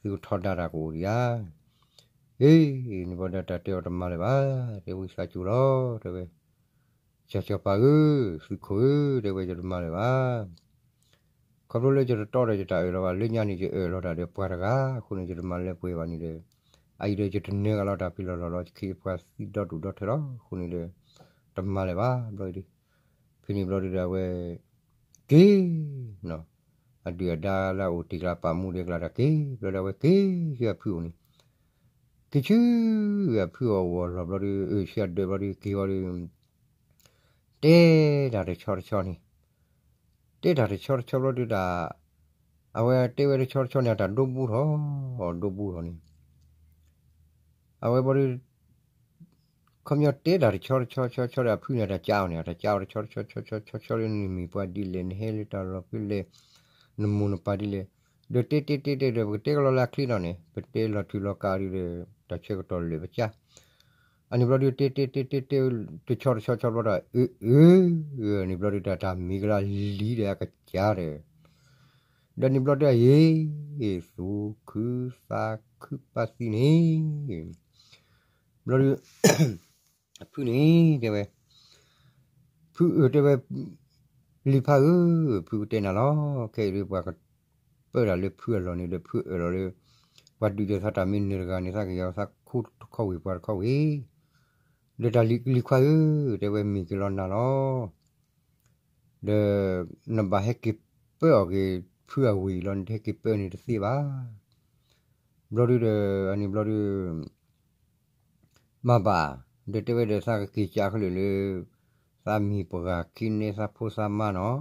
သုကထီဒါတၢ်ကအိၣ်ဒံးဧါ. အ့ န့ၣ်ဘျီဒီးတၢ်တဲအီၤတမၤလၢၤဘၣ်, တဲဝံသးစူၤလီၤ တဲဝဲ စီၤစီၤပၤဧၢ, သုးခိၣ်ဧၢ, တဲဝဲယတမၤလၢၤဘၣ်. ခီဖျိလၢယတတီဒီးယတၢ်အၢၣ်လီၤဘၣ်, လၢညါန့ၣ် ယအၢၣ်လီၤတၢ်ဒီးပှၤတဂၤအဃိန့ၣ် ယတမၤလၢပှဲၤဘၣ်န့ၣ်ဒီး, အအံၤဒီးယတနၢၤကလီၤတၢ်ဖံးလီၤလီၤလီၤ ယခ့ယပှၤသံဒီဒူၣ်ဒီထၢလီၤ. အဃိန့ၣ်ဒီး တမၤလၢၤဘၣ်ဘျီဒုး, ဖဲန့ၣ်ဘျီဒုးဒီးအဝဲ က့ၤ အဒုၣ်အဒါလၢအအိၣ်တ့ၢ်ကျါပာ်မူဒဲးကျါဒီးက့ၤဘျီဒီး အဝဲက့ၤဆူအဖုအိၣ်န့ၣ်, က့ၤဆူအဖုအအိၣ်အလီၢ်ဘျီဒုး အၢၣ်ဆံးအဒၢးဘျီဒုး က့ၤဝံၤဒီး တဲတၢ်တဆီတဆီန့ၣ်, တဲတၢ်တဆီတဆီဘျီဒုးတၢ်, အဝဲတဲဝဲတဆီတဆီန့ၣ် အတၢ်ဒိဘူထီၣ်, ဒိဘူထီၣ်န့ၣ် အဝဲဘျီဒုး ခီပညီတဲတၢ်တဆီတဆီဆီဆီဒီး အဖုန့ၣ် အတၢ်ကးအီၤန့ၣ် အတၢ်ကးအီၤတဆီတဆီဆီဆီဆီလၢ နမ့ၢ်ပှၤဒ်လဲၣ်, နဟဲလၢတၢ်လီၢ်ဖဲလဲၣ်, နမိၢ်နပၢ်ဒ်လဲၣ်, ဒီးတဲတဲတဲတဲဒီး ပကတဲကလီလၢအချ့နီၤန့ၣ် ပတဲလီၤထုးလီၤကးဒုးဒီး တၢ်ဆၢကတီၢ်လၢာ်ပစၢ်, အန့ၣ်ဘျီဒုး တဲတဲတဲတဲတဲ တဆီတဆီဆီဘျီဒီး အၢ အၢ န့ၣ်ဘျီဒုး တၢ်တၢ်မံၤကလီလံဒီးအကစၢ်ဒီး ဒီးန့ၣ်ဘျီဒုး အ့ သူၣ်ခုသးခုပာ်သံန့ၣ် ဘျီဒုး အဖုန့ၣ် တဲဝဲ, ဖုအၢ တဲဝဲ, လံာ်ဖးဧၢ, ဖုကတဲနၤလီၤ, ခဲအံၤဒုး ပှၤကပၢတၢ်လၢဖုအလီၢ်န့ၣ်ဒီး ဖုအၢၣ်လီၤလၢ ပှၤဒုးကဲၤသးတၢ်မ့ၢ်နၢၤတဂၤန့ၣ် သးကယၤသးခိၣ်တခီဝံၤ ပှၤတခီဝံၤ, ဒီးတၢ်လံၤလံၤခွါဧၢ, တဲဝဲမ့ၢ်ကလီနၤလီၤ. ဒီး နဘၣ်ဟဲက့ၤပၢအီၤက့ၤ ဖုအဝံၤလီၤ နတဟဲက့ၤပၢန့ၣ်တသ့ဘၣ်. ဘျီဒုးဒီး အန့ၣ်ဘျီဒုး မၤဘၣ်, ဒီးတဲဝဲဒီးသးကက့ၤကးခဲလၢာ်လၢ သးမံၤပှၤဂၤခံန့ၣ် သးဖိသးမါနီၤ,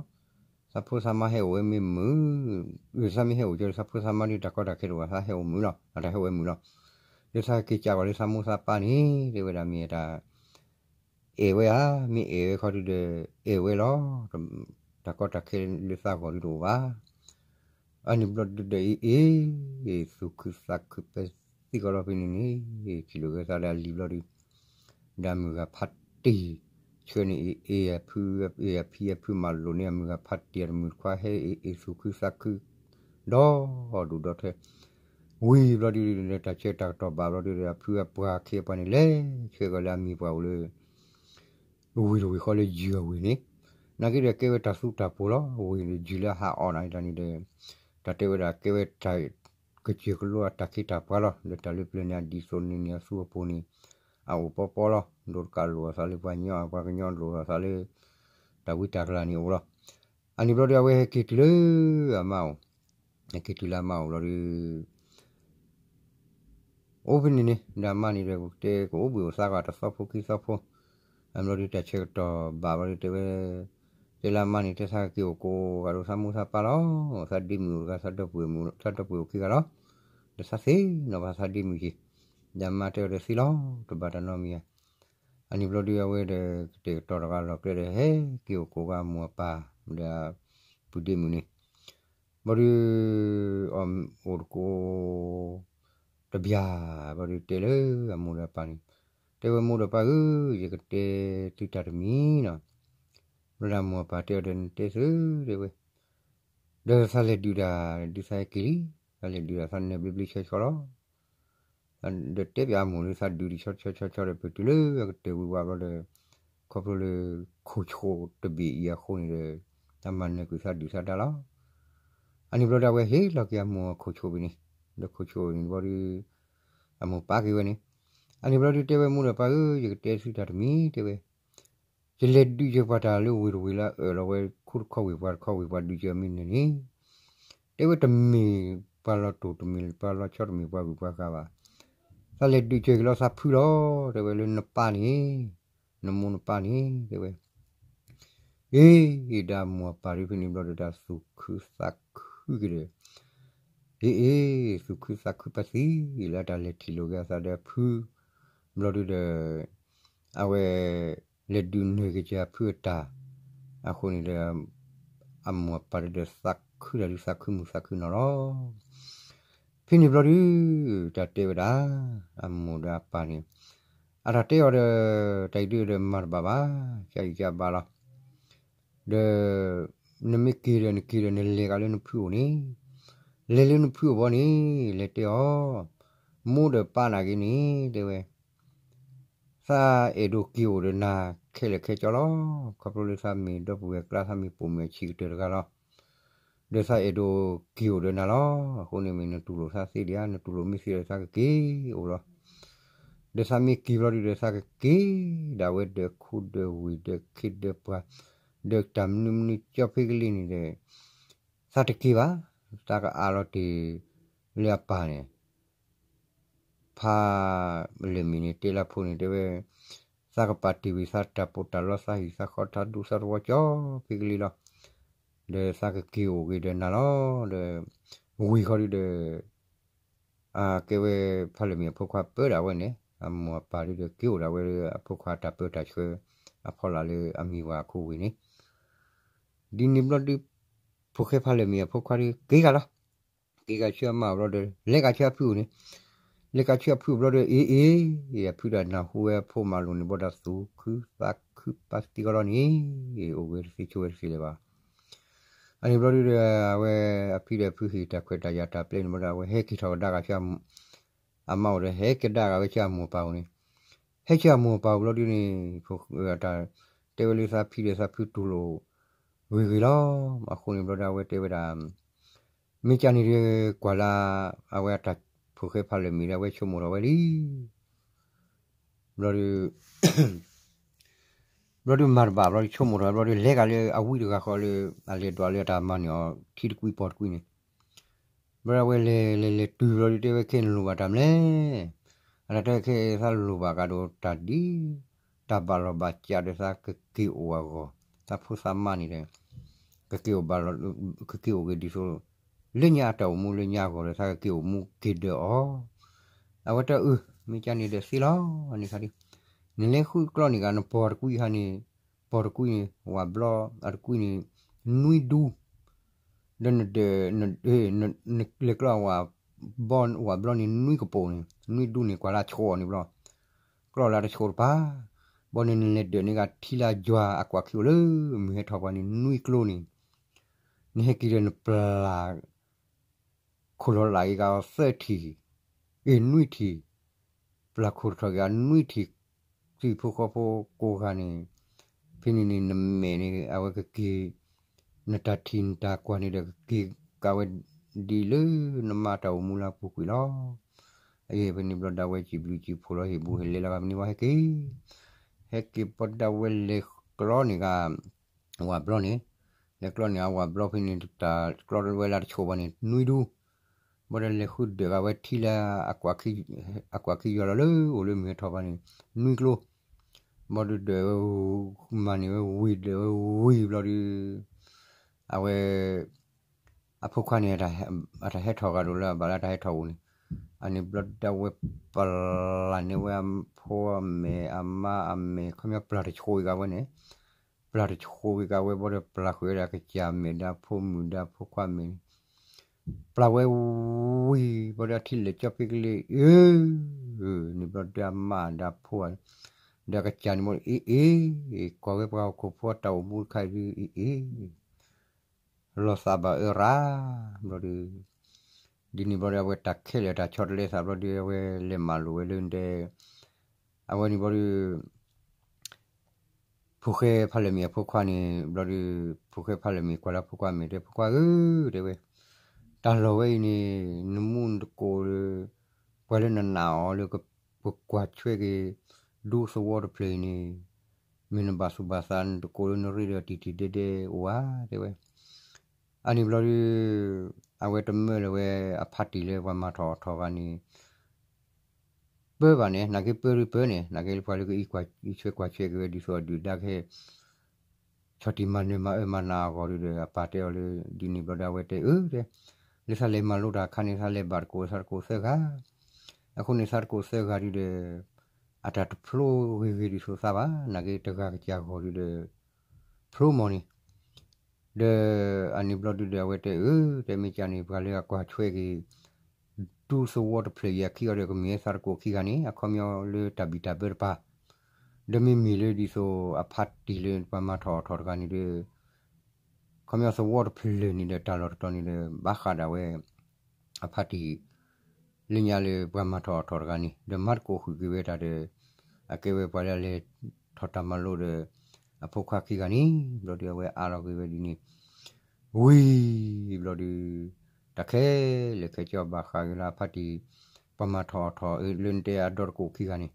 သးဖိသးမါဟဲအိၣ်ဝဲမ့ၢ်မုာ်, သးမ့ၢ်ဟဲအိၣ်ကၢလၢသးဖိသးမါဒုး တၢ်ကီတၢ်ခဲတအိၣ်ဘၣ် သးဟဲအိၣ်မုာ်လီၤ, တၢ်ဟဲအိၣ်ဝဲမုာ်လီၤ. ဒီးသးက့ၤကးကွၢ်လၢသးမိၢ်သးပၢ်န့ၣ် တဲဝဲဒၣ်မ့ၢ်တၢ် အဲၣ်ဝဲဧါ, မ့ၢ်အဲၣ်ဝဲခီဒုးဒီး အဲၣ်ဝဲလီၤ. တၢ်ကီတၢ်ခဲလၢသးဂီၢ်ဒုးတအိၣ်ဘၣ်. အန့ၣ်ဘျီဒုးဒီး အ့ အ့ သူၣ်ခုသးခုပာ်သံကီးလီၤဖဲန့ၣ်န့ၣ်, ထံၣ်လိာ်က့ၤသးဒီးအလံၤဘျီဒုး ဒီးအမုၢ်ဂၤဖးတံၢ်, ဆှၢန့ၢ်အ့ အ့ အဖု, အ့ အဖံအဖုမၤလိာ်န့ၢ်အမုၢ်ဂၤဖးတံၢ် အတမုၢ်တခွါဟဲအ့ အ့ သူၣ်ခုသးခု ဒီဒူၣ်ဒီထၢ ဝံၤဘျီဒုး တၢ်ဆၢတၢ်ကတီၢ်ဘၣ်ဘျီဒုးဒီး အဖုအပှၤခ့အပှၤန့ၣ် လဲၤဆှၢကီးလၢအမံၤပှၢ်အိၣ်လၢ ဝ့ၢ်တဝ့ၢ်ဃီလၢယုၢ်အဝ့ၢ်န့ၣ်, နာ်က့ဒီးကဲဝဲတၢ်သူတၢ်ပိၤလီၤ. ဝ့ၢ်ယုၢ်လၢဟးအီၣ်နၤတၢ်န့ၣ်ဒီး တၢ်တဲဝဲဒၣ်ကဲဝဲတၢ် ကစၢၢ်ကလိအတၢ်ခ့တၢ်ပှၤလီၤ. ဒီးတၢ်လၢပျၢၤန့ၣ် အဒ်သိးန့ၣ်န့ၣ် အသူအပူၤန့ၣ် အအိၣ်ပီပီလီၤ. ဒိတကးလိာ်အသးလၢပှၤကညီ ပှၤကညီလိာ်အသးလၢ တၢ်ဝံတၢ်ကလၤန့ၣ်အိၣ်လီၤ. အန့ၣ်ဘျီဒီး အဝဲဟဲက့ၤတုၤလၢအမါအိၣ်, ဟဲက့ၤတုၤလၢအမါအိၣ်ဘျီဒီး အိၣ်ဖဲန့ၣ်န့ၣ် ဒီးအမါန့ၣ်ဒီး တဲကအိၣ်ဘှံးအိၣ်သါကီးတသီဖိခံသီဖိ, အဘျီဒုးတၢ်ဆၢကတီၢ်ဘၣ်ဘျီဒုး တဲဝဲ, တဲလၢအမါန့ၣ် တဲသးကက့ၤအိၣ်ကိးဂၤဒီးသးမိၢ်သးပၢ်လီၤ. သးဒ့မုၣ်အိၣ်တဂၤ သးဒီပုၢ်ဝဲၢ်မုၣ် သးဒီပုၢ်ဝဲၢ်အိၣ်ခံဂၤလီၤ. ဒီးသးသ့ၣ်နီၣ်ဘၣ်သးဒ့မုၣ်က့ၤ, ဒီးအမါတဲအီၤဒီးသ့လီၤ တဘၣ်တၢ်နီတမံၤဧါ. အန့ၣ်ဘျီဒုး အဝဲဒီးကတဲာ်ကတီၤတဂၤလီၤကျဲဒီး ဟဲက့ၤအိၣ်ကိးဂၤအမိၢ်အပၢ် ဒီးပုၢ်ဒ့မုၣ်န့ၣ် ဘျီဒုး အိၣ်တကိး တဘျီ ဘျီဒုးတဲလၢအမိၢ်ဒီးအပၢ်န့ၣ်, တဲဝဲမိၢ်ဒီးပၢ်ဧၢ, ယကတဲသုတၢ်တမံၤနီၤ. ဘျီဒီးအမိၢ်အပၢ်တဲအီၤဒီး နတဲသု တဲဝဲ, ဒီးသးလဲၤဒုးတၢ် ဒုးသးဟဲက့ၤလံ, သးလဲၤဒုးတၢ်သးနၢၤဘျ့ဘျ့ဆှီဆှီလီၤ. ဒီးတဲပၠးအမိၢ်လၢသးဒုးဒံးဆှီဆှီဆှီဆှီဒီး ပတုၤလၢအကတၢၢ်ဝံၤဝါဘျီဒီး ခီဖျိလၢ ခိၣ်ဆိတဘ့ၣ်အံၤအဃိန့ၣ်ဒီး တၢ်မၤနၢၤကွံာ်သးဒုးသးဒါလီၤ. အန့ၣ်ဘျီဒီးအဝဲဟ့ၣ်လီၤက့ၤအမိၢ်အခိၣ်ဆိဘ့ၣ်န့ၣ်, ဒီးခိၣ်ဆိန့ၣ်ဘျီဒုး အမိၢ်ပာ်က့ၤဝဲန့ၣ်, အန့ၣ်ဘျီဒုးတဲဝဲမိၢ်ဒီးပၢ်ဧၢ, ယကတဲသုတၢ်တမံၤတဲဝဲ, ယလဲၤဒုးစၢၤပှၤတၢ်လၢဝ့ၢ်တဝ့ၢ်လၢအအၢၣ်လီၤဝဲ ခိၣ်တခီဝံၤပှၤတခီဝံၤ ပှၤဒုးစၢၤမ့ၢ်နၢၤန့ၣ်, တဲဝဲတမ့ၢ်ပှၤလီၤတိၢ်တမ့ၢ်ပှၤလီၤဆီတမ့ၢ်ပှၤဂုၤပှၤဂၤဘၣ်. သးလဲၤဒုးစၢၤက့ၤလီၤသးဖုလီၤ, တဲဝဲလၢနပၢ်န့ၣ်, နမိၢ်နပၢ်န့ၣ် တဲဝဲ အ့ ဒီးအမိၢ်အပၢ်ဒုးဖဲန့ၣ်ဘျီဒီး တၢ်သူၣ်ခုသးခုက့ၤဒီး, အ့ အ့ သူၣ်ခုသးခုပသံလၢတၢ်လဲၤထံၣ်လိာ်က့ၤအသးဒီးအဖု, ဘျီဒုးဒီး အဝဲ လဲၤဒုးနၢၤက့ၤက့ၤအဖုအတၢ်, အဃိန့ၣ်ဒီး အမိၢ်အပၢ်ဒုးဒီးသးခုတၢ်ဒုးသးခုမုၢ်သးခုနီၤလီၤ. ဖဲန့ၣ်ဘျီဒုး တၢ်တဲဝဲဒၣ်, အမိၢ်ဒီးအပၢ်န့ၣ်, အတၢ်တဲအီၤဒီး တၢ်အံၤဒုးဒီးမၤတဘၣ်ဘၣ်, ကယံကဘၣ်လီၤ. ဒီး နမ့ၢ်က့ၤဒီးနက့ၤဒီးနလဲၤကးလၢနဖုအိၣ်န့ၣ်, လဲၤလၢနဖုအိၣ်ဘီန့ၣ် လဲၤတဲအီၤ, မိၢ်ဒီးပၢ်နာ်က့န့ၣ် တဲဝဲ သးအဲၣ်ဒိးက့ၤအိၣ်ဒီးနၤခဲလၢာ်ခဲဆ့လီၤ. ခီဖျိလၢသးမ့ၢ်ဒီပုၢ်ဝဲၢ်ကျါ သးမ့ၢ်ပိာ်မုၣ်အဆံးကတၢၢ်တဂၤလီၤ. ဒီးသးအဲၣ်ဒိးက့ၤအိၣ်ဒီးနၤလီၤ. အဃိန့ၣ်မ့ၢ်နတူၢ်လိာ်သးသ့ဒံးဧါ, နတူၢ်လိာ်မ့ၢ်သ့ဒီးသးကက့ၤအိၣ်လီၤ. ဒီးသးမ့ၢ်က့ၤဘျီဒုးဒီးသးကက့ၤဒၣ်ဝဲဒီးခိၣ်ဒီးဝ့ၢ်ဒီးခ့ဒီးပှၤ ဒီးတၢ်မနုၤမနုၤကၠီဖဲကလံန့ၣ်ဒီး သးတက့ၤဘၣ်, သးကအးလီၤတ့ၢ်လၢအပၢ်န့ၣ် ဖးလၢာ်မံၤန့ၣ် တဲလၢဖိန့ၣ် တဲဝဲ, သးကပာ်တ့ၢ်ဝံၤသးတၢ်ပီးတၢ်လီ သးဟံၣ်သးဃီတၢ်ဒူသးတဝီကၠီဖဲကလံလီၤ. ဒီးသးကက့ၤအိၣ်က့ၤဒီးနၤလီၤ. ဒီးဝံၤဃီဒုးဒီး အကဲဝဲဖးလၢာ်မံၤအဖိခွါပၢဒၣ်ဝဲန့ၣ် အမိၢ်အပၢ်ဒုးဒီးက့ၤအိၣ်ဒၣ်ဝဲလၢအဖိခွါတၢ်ပၢတၢ်ဆှၢအဖီလာ်လၢအမံၤဝၤအခိၣ်ဝ့ၢ်န့ၣ် ဒ်န့ၣ်ဘျီဒုး ဖိၣ်ဃဲဖးလၢာ်မံၤအဖိခွါဒုးက့ၤဂၤလီၤ. က့ၤကဆူအမါအိၣ်ဘျီဒီး လဲၤကဆူအဖုအိၣ်န့ၣ်, လဲၤကဆူအဖုအိၣ်ဘျီဒီး အ့ၣ်အ့ၣ်, အဖုဒီးနၢ်ဟူဝဲအဖိမၤလိာ်န့ၣ် ဘၣ်ဒီးသူၣ်ခုသးခုပာ်သံကီလီၤန့ၣ်, အိၣ်ဝဲတသ့ဆိဝဲတသ့လၢၤဘၣ်. အန့ၣ်ဘျီဒုဒီး အဝဲအဖံဒီးဖုဟ့ၣ်တၢ်ခွဲးတၢ်ယာ်တၢ်ပျဲန့ၣ်ဘျီဒီး အဝဲဟဲက့ၤထီၣ်ကဒါကဆူ အမါအိၣ်ဒီး ဟဲကဒါက့ၤဆူအမိၢ်အပၢ်အိၣ်န့ၣ်, ဟဲဆူအမိၢ်အပၢ်အိၣ်ဘျီဒုန့ၣ် တဲဝဲလၢသးဖံဒီးသးဖုတူၢ်လိာ်ဂ့ၤဂ့ၤလီၤ. အဃိန့ၣ်ဘျီဒီး အဝဲတဲဝဲဒၣ် မ့ၢ်ကန့ၣ်ဒီး ကွၢ်လၢ အဝဲအတၢ်ဖိၣ်ဃဲဖးလၢာ်မ့ၢ်ဒီး အဝဲဆိကမိၣ်ထီၣ်ဝဲလံ ဘျီဒု ဘျီဒုမၤတဘၣ်ဘျီဒု ဆိကမိၣ်ထီၣ်ဘျီဒု လဲၤကၤလၢအဝံတဂၤဃီလၢ အလဲၤဒွးလၢအတၢ်မၤန့ၢ်အီၤ ထံတကွံပီၢ်တကွံန့ၣ်, ဘျီဒု အဝဲလဲၤလဲၤလဲၤတုၤဘျီဒု တဲဝဲခဲနလိၣ်ဘၣ်တၢ်မနုၤလဲၣ်, အတၢ်တဲခဲသးလိၣ်ဘၣ်ကဒီးတၢ်ဒ် တၢ်ဘၣ်လီၢ်ဘၣ်စးဒီးသးကက့ၤအိၣ်အဂီၢ်, သးဖိသးမါန့ၣ်ဒီး ကက့ၤအိၣ်ဘၣ်လီၢ် ကက့ၤအိၣ်က့ၤဒ်သိး လၢညါအတၢ်အိၣ်မူလၢညါအဂီၢ်ဒီး သးကက့ၤအိၣ်မူက့ၤဒၢးအီၤ, အဝဲတအု မ့ၢ်ကန့ၣ်ဒီးသ့လီၤန့ၣ်ခါဒ်, နလဲၤဃုကျီန့ၢ်ဂ့ၤ နပီၢ်တကွံဟါန့ၣ်, ပီၢ်တကွံန့ၣ် ဝၣ်ဘျီ အတကွံန့ၣ် နွံဒူ ဒီးနဒၢး နလဲၤကျီ ဝၣ်ဘျီန့ၣ် နွံကပိာ်န့ၣ် နွံဒူန့ၣ် ကွၢ်လၢဆိးအီၤန့ၣ်ဘျီ, ကျီလၢတဆိးတပၤ, ဘၣ်န့ၣ်နလဲၤဒၢးန့ၢ်ဂ့ၤထံလၢယွၤအကွၢ်ခံအိၣ်လၢမုၢ်ဟဲထီၣ်ပှၤန့ၣ် နွံကျိန့ၣ်, နဟဲက့ၤဒီးနပျၢ် ခိၣ်လီၤလးက့ၤဂၤအီၤသၢထံၣ်, အ့ၣ် နွံထံၣ်, ပျၢ်ခိၣ်ထီၣ်က့ၤအီၤနွံထံၣ်, သုးဖိဃီဖိကိးဂၤန့ၣ်, ဖဲန့ၣ်န့ၣ် နမဲာ်န့ၣ် အဝဲကက့ၤ, နတၢ်ထံၣ်နတၢ်ကွၢ်န့ၣ်ဒီး ကက့ၤကးဝဲဒ်လၢနမါတၢ်အိၣ်မူလၢအပူၤကွံာ်လီၤ. အအံၤဖဲန့ၣ်ဘျီဒၣ်ဝဲစံးဘျုးစံးဖှိၣ်လီၤ ဟ့ၣ်ဘူးဟ့ၣ်လဲလီၤဂၤဖဲန့ၣ်ဝဲဟဲက့ၤ, ဟဲက့ၤဘျီဒၣ်ဝဲလဲၤကျီန့ၢ်ဂၤ ဝၣ်ဘျီန့ၣ်, လဲၤကျီန့ၢ်အဝၣ်ဘျီဖဲန့ၣ် တၢ်ကျီဝဲလၢတဆိးဘၣ်န့ၣ် နွံဒူ, ဘၣ်ဒီးလဲၤဃုဒၢးဂၤဝဲထံလၢ အကွၢ်ခံယွၤလီၤလၢအိၣ်လၢမုၢ်ဟဲထီၣ်ပှၤန့ၣ် နွံကျိ, ဘၣ်ဒီးဒၢးဝဲ မၤန့ၢ်ဝဲဝံၤဒၢးဝဲဝံၤဘျီဒီး အဝဲ အဖိခွါန့ၣ် အတၢ်ဟဲထီၣ်ဂၤဒိၣ်လၢအဘၣ်လၢတၢ်ဟဲထီၣ်အိၣ်န့ၣ်, အန့ၣ်ဘျီဒၣ်ဝဲပျၢ်န့ၢ်ဝဲအဖိအမဲာ်အမါအမဲာ် ခီပညီပျၢ်တဆိးက့ၤဂၤဝဲန့ၣ်, ပျၢ်တဆိးက့ၤဂၤဝဲဘၣ်ဒီးပျၢ်ဃုာ်ဝဲဒၣ်ကစၢ်မဲာ်ဒီးအဖိမုၣ်ဒီးအဖိခွါမဲာ်န့ၣ်, ပျၢ်ဝဲဝံၤဘၣ်ဒီးအထံၣ်လဲၤကၠီဖ့ကလ့ၢ်အၢ န့ၣ်ဘျီဒၣ်အမါဒီးအဖိ ဒီးကစၢ်န့ၣ်ဘၣ် အ့ၣ်အ့ၣ် ကွၢ်ဝဲပှၤဟီၣ်ခိၣ်ဖိအတၢ်အိၣ်မူတခါအံၤဒုး အ့ၣ်အ့ၣ် လီၤသးဘၣ်အၢရၣ် ဘျီဒုး ဒ်န့ၣ်ဘျီဒီး အဝဲတၢ်ခဲလၢာ်တၢ်ဆီတလဲသးဘျီဒုး အဝဲလဲၤမၤလိာ်ဝဲလၢဒဲး အဝဲန့ၣ်ဘျီဒုး ဖိၣ်ဃဲဖးလၢာ်မ့ၢ်အဖိခွါန့ၣ် ဘျီဒုး ဖိၣ်ဃဲဖးလၢာ်မ့ၢ်ကွၢ်လၢအဖိခွါမဲာ်တဲ ဖိခွါဧၢ တဲဝဲ, တၢ်လီၢ်ဝဲအံၤန့ၣ် နမူနတကိးလၢ ပှၤလၢနနာ်အီၤလၢ ပကွၢ်ဆွဲက့ၤ ဒူသဝီတဖျၢၣ်အံၤန့ၣ် မ့ၢ်နဘၣ်သူၣ်ဘၣ်သး နတကိးလၢနရ့ဒီးတံၢ်တံၢ်ဒဲးဒဲးအိၣ်ဧါ တဲဝဲ. အန့ၣ်ဘျီဒုး အဝဲတမၢလၢၤဝဲအဖါတံၢ်လၢပှၤမၤထီၣ်အီၣ်ထီၣ်ဂၤန့ၣ် ပၢဘၣ်န့ၣ် နာ်က့ပၢဒုးပၢန့ၣ် နာ်က့လၢပှၤလၢကအံးကွၢ်အံးဆွဲကွၢ်ဆွဲက့ၤဝဲဒ်သိးအဒုၣ်ဒါကဟဲ ဆီၣ်တံၢ်မၤနၢၤမၤအၢမၤနးအဂီၢ်ဒုးဒီး အပၢ်တဲအီၤလၢ ဒ်န့ၣ်ဘျီဒုးအဝဲတဲအၢတဲ လၢသးလဲၤမၤလိတၢ်အခါန့ၣ် သးလဲၤဘၣ်တကိးသးတကိးသၢဂၤ အဃိန့ၣ်သးတကိးသၢဂၤဒုးဒီး အတၢ်တဖျိဂ့ၤဂ့ၤဒ်သိးသးဘၣ် နာ်က့တဂၤကစၢ်ဂီၢ်ဒုးဒီး ဖျိမီၢ်န့ၣ် ဒီးအန့ၣ်ဘျီဒုးဒီးအဝဲတဲအၢ တဲမ့ၢ်ကန့ၣ် ပှၤလၢအကွၢ်ဆွဲက့ၤ ဒူသဝီတဖျၢၣ်အံၤအခံဂၤဒီး ကမ့ၢ်ဝဲသးတကိးခံဂၤန့ၣ် အခီပညီလၢတၢ်ဘံၣ်တၢ်ဘၢတပၤ ဒီးမ့မ့ၢ်လၢဒ်သိးအဖါတံၢ်လၢပှၤမၤထီၣ်အီၣ်ထီၣ်တဂၤန့ၣ်ဒီး ခီပညီသဝီတဖျၢၣ်န့ၣ်ဒီးတၢ်လီၢ်တတီၤန့ၣ်ဒီး ဘၣ်ဃးဒၣ်ဝဲ အဖါတံၢ် လၢညါလၢပှၤမၤထီၣ်အီၣ်ထီၣ်တဂၤန့ၣ် ဒီးမၤသကိးဃုာ်က့ၤဝဲတၢ်ဒီး အကဲဝဲပှၤလၢအလဲၤထီၣ်တၢ်မၤလိဒီး အဖိခွါခံဂၤန့ၣ် ဘျီဒုးအဝဲအးလီၤက့ၤဝဲဒ်န့ၣ် ဝံၤဘျီဒုး တၢ်ခဲလၢာ်ခဲဆ့ဘၣ်ဃးက့ၤလၢအဖါတံၢ် ပှၤမၤထီၣ်အီၣ်ထီၣ်လၢနတဲအဒီတကိးခံဂၤန့ၣ်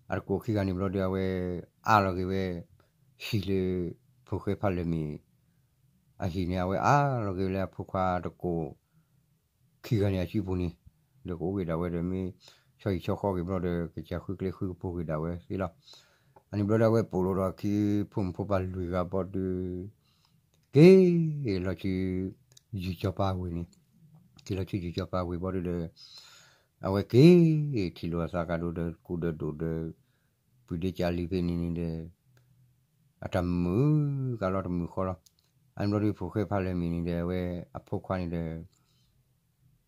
အတကိးခံဂၤန့ၣ်ဘျီဒုးအဝဲအးလီၤက့ၤဝဲ ဟံၣ်လၢ ဖိၣ်ဃဲဖးလၢာ်မ့ၢ် အဟံၣ်န့ၣ် အဝဲအးလီၤက့ၤလၢအဖိခွါတကိး ခံဂၤန့ၣ်အစုပူၤန့ၣ် ဒီးကအိၣ်က့ၤဒၣ်ဝဲဒီးမ့ၢ် ဆီဟံၣ်ဆီဃီက့ၤဘျီဒီး ကစၢ်ဃုကျဲဃုကပူၤက့ၤဒၣ်ဝဲသ့လီၤ. အန့ၣ်ဘျီဒုးအဝဲပိာ်လိာ်ဒီးအခံ ဖိမုၣ်ဖိပၢ်လွံၢ်ဂၤဘျီဒုး က့ၤလီၤဆူ ယုၢ်စီၤပၤဝ့ၢ်န့ၣ် က့ၤလီၤဆူယုၢ်စီၤပၤဝ့ၢ်ဘျီဒုးဒီး အဝဲက့ၤထံၣ်လိာ်အသးကဒီးဒီး ကူဒီးဒိၣ်ဒီး ပုၢ်ဒ့ကၢ်လံၤဖဲန့ၣ်န့ၣ်ဒီး အတၢ်မုာ်ကလီတမုာ်ဃီလီၤ. အန့ၣ်ဘျီဒုးဖိၣ်ဃဲဖးလၢာ်မ့ၢ်န့ၣ်ဒီး အဝဲအဖိခွါန့ၣ်ဒီး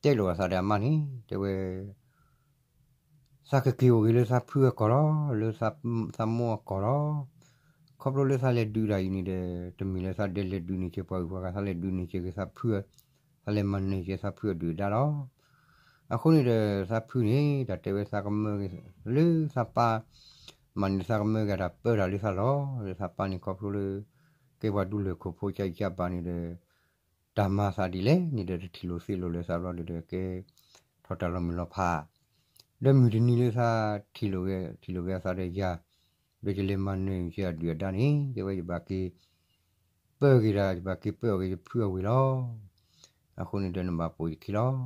တဲလိာ်အသးဒီးအမါန့ၣ် တဲဝဲ သးကက့ၤအိၣ်ဂ့ၤလၢသးဖုအကီၢ်လီၤ, လၢသးမိၢ်အကီၢ်လီၤ. ခီဖျိလၢသးလဲၤဒုးတၢ်အံၤန့ၣ်ဒီး တမ့ၢ်လၢသးဒဲလဲၤဒုးန့ၢ်က့ၤပှၤဂုၤပှၤဂၤ, သးလဲၤဒုးန့ၢ်က့ၤဂ့ၤသးဖု, သးလဲၤမၤနၢၤက့ၤသးဖုအဒုၣ်အဒါလီၤ. အဃိန့ၣ်ဒီး သးဖုန့ၣ် တၢ်တဲဝဲသးကမၢက့ၤ လၢသးပၢ် မၤန့ၣ်သးကမၢက့ၤတၢ်ပၢတၢ်လၢသးလီၤ. လၢသးပၢ်န့ၣ်ခီဖျိလၢ ကဲပှၤဒူလၢၢ်ခိၣ်ဖိကၠၢ်အံၤကၠၢ်ဘၣ်န့ၣ်ဒီး တၢ်မၤသးဒ်လဲၣ်န့ၣ်ဒီး တထံၣ်လိာ်သ့လိာ်လၢသးဘျီဒီး ကဲထီၣ်တၢ်လီၤမုၢ်လီၤဖး ဒီးမုၢ်တနံၤလၢသးထံၣ်လိာ်ဂ့ၤ ထံၣ်လိာ်က့ၤအသးဒီးယၤ ဒီးယလဲၤမၤနၢၤက့ၤအဒုၣ်အဒါန့ၣ် တဲဝဲယဘၣ်က့ၤ ပၢက့ၤဒၣ် ယဘၣ်က့ၤပၢအီၤက့ၤယဖုအဝ့ၢ်လီၤ. အဃိန့ၣ်ဒီးနဘၣ်ပိာ်ယခံလီၤ.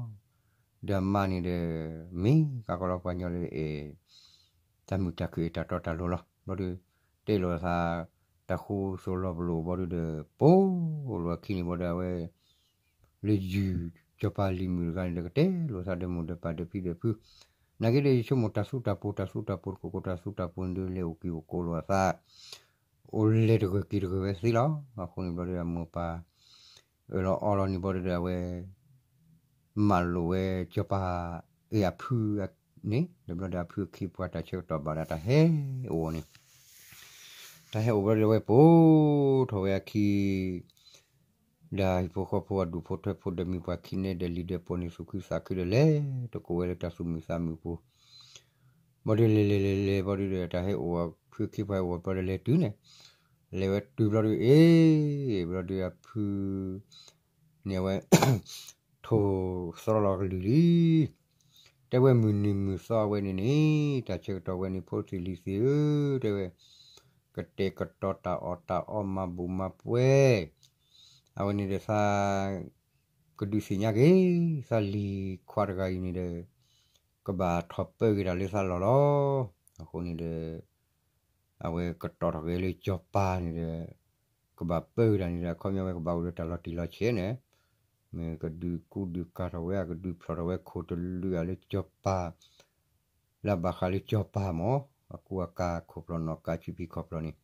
ဒီးအမါန့ၣ်ဒီး မ့ၢ်ကကီလီၤပှၤညီလၢအဲၣ် တၢ်မုာ်တၢ်ခုၣ်အတၢ်တီတၢ်လိၤလီၤ. ဘျီဒီး တဲလိာ်သး တၢ်ဃိသိၣ်လီၤပလိာ်ဘျီဒီး ပိာ်လိာ်အခံန့ၣ်ဘျီဒီးအဝဲ လၢယုၢ်စီၤပၤလံၤမုၣ်တဂၤန့ၣ်ဒီး ကတဲလိာ်သးဒီးမိၢ်ဒီးပၢ်ဒီးဖံဒီးဖု နာ်က့ဒီးယဆိကမိၣ်တၢ်သူတၢ်ပိာ် တၢ်သူတၢ်ပိာ်တကိးကိးတၢ်သူတၢ်ပိာ်န့ၣ်ဒီး လဲၤအိၣ်က့ၤအိၣ်ကိးလိာ်အသး အိၣ်လဲၤတဂၢၢ်က့ၤတဂၢၢ်ဝဲသ့လီၤ. အဃိန့ၣ်ဘျီဒီးအမိၢ်ပၢ် အၢၣ်လီၤအီလီၤန့ၣ်ဘျီဒီးအဝဲ မၢလိာ်ဝဲစီၤပၤ အ့ၣ်အဖုန့ၣ် ဒီးဘျီဒီးအဖုအခ့အပှၤ တၢ်ဆၢကတီၢ်ဘၣ်ဒီးတၢ်ဟဲအိၣ်န့ၣ် တၢ်ဟဲအိၣ်ဘျီဒီးအဝဲပိာ်ထီၣ်ဝဲအခံ ဒီးဟံၣ်ဖိဃီဖိအဒူၣ်ဖိထၢဖိဒီးမ့ၢ်ပှၤခံနဲဒဲး လံၤဒဲးပိာ်န့ၣ် သူၣ်ခုသးခုဒီးလဲၤတကိးဝဲလၢတၢ်သူၣ်မုာ်သးမုာ်ပူၤ ဘျီဒီးလဲၤလဲၤလဲၤလဲၤဘျီဒီး တၢ်ဟဲအိၣ်အဖုအခ့အပှၤဟဲအိၣ်ဘျီဒီးလဲၤတုၤန့ၣ် လဲၤဝဲတုၤဘျီဒီး အ့ ဘျီဒီးအဖု န့ၣ်အဝဲ ထိၣ်သရီလီၤကလုၢ်လံ တဲဝဲမုၢ်နံၤမုၢ်သီအဝဲန့ၣ်န့ၣ် တၢ်ဆၢကတီၢ်ဝဲန့ၣ် ဖိသ့ၣ်လံၤသ့ၣ်ဧၢ တဲဝဲ ကတဲာ်ကတီၤတၢ်အီၣ်တၢ်အီမၤဘူၣ်မၤပှဲၤ အဝဲန့ၣ်ဒီးသး ကဒုးသ့ၣ်ညါက့ၤ သးလံၤခွါတဂၤအံၤန့ၣ်ဒီး ကဘၣ်ထီၣ်ပၢက့ၤတၢ်လၢသးလီၢ်လီၤ. အဃိန့ၣ်ဒီး အဝဲကတီၤထီၣ်က့ၤလၢစီၤပၤန့ၣ်ဒီး ကဘၣ်ပၢက့ၤတၢ်န့ၣ်ဒီး အခီပညီဝဲကဘၣ်အိၣ်ဒီးတၢ်လီၤတံၢ်လီၤဆဲးန့ၣ် မ့ၢ်ကဒုးကူဒုးကၤထီၣ်ဝဲ အကဒုးဖျိးထီၣ်ဝဲခိၣ်တလုာ်အလၢစီၤပၤ လၢအဘၣ်ဃးလၢစီၤပၤမ့ၢ် အကူအကၤခိၣ်ဖျီၣ်နီၣ်ကၤဆံဖံးခီၣ်ဖျီၣ်န့ၣ်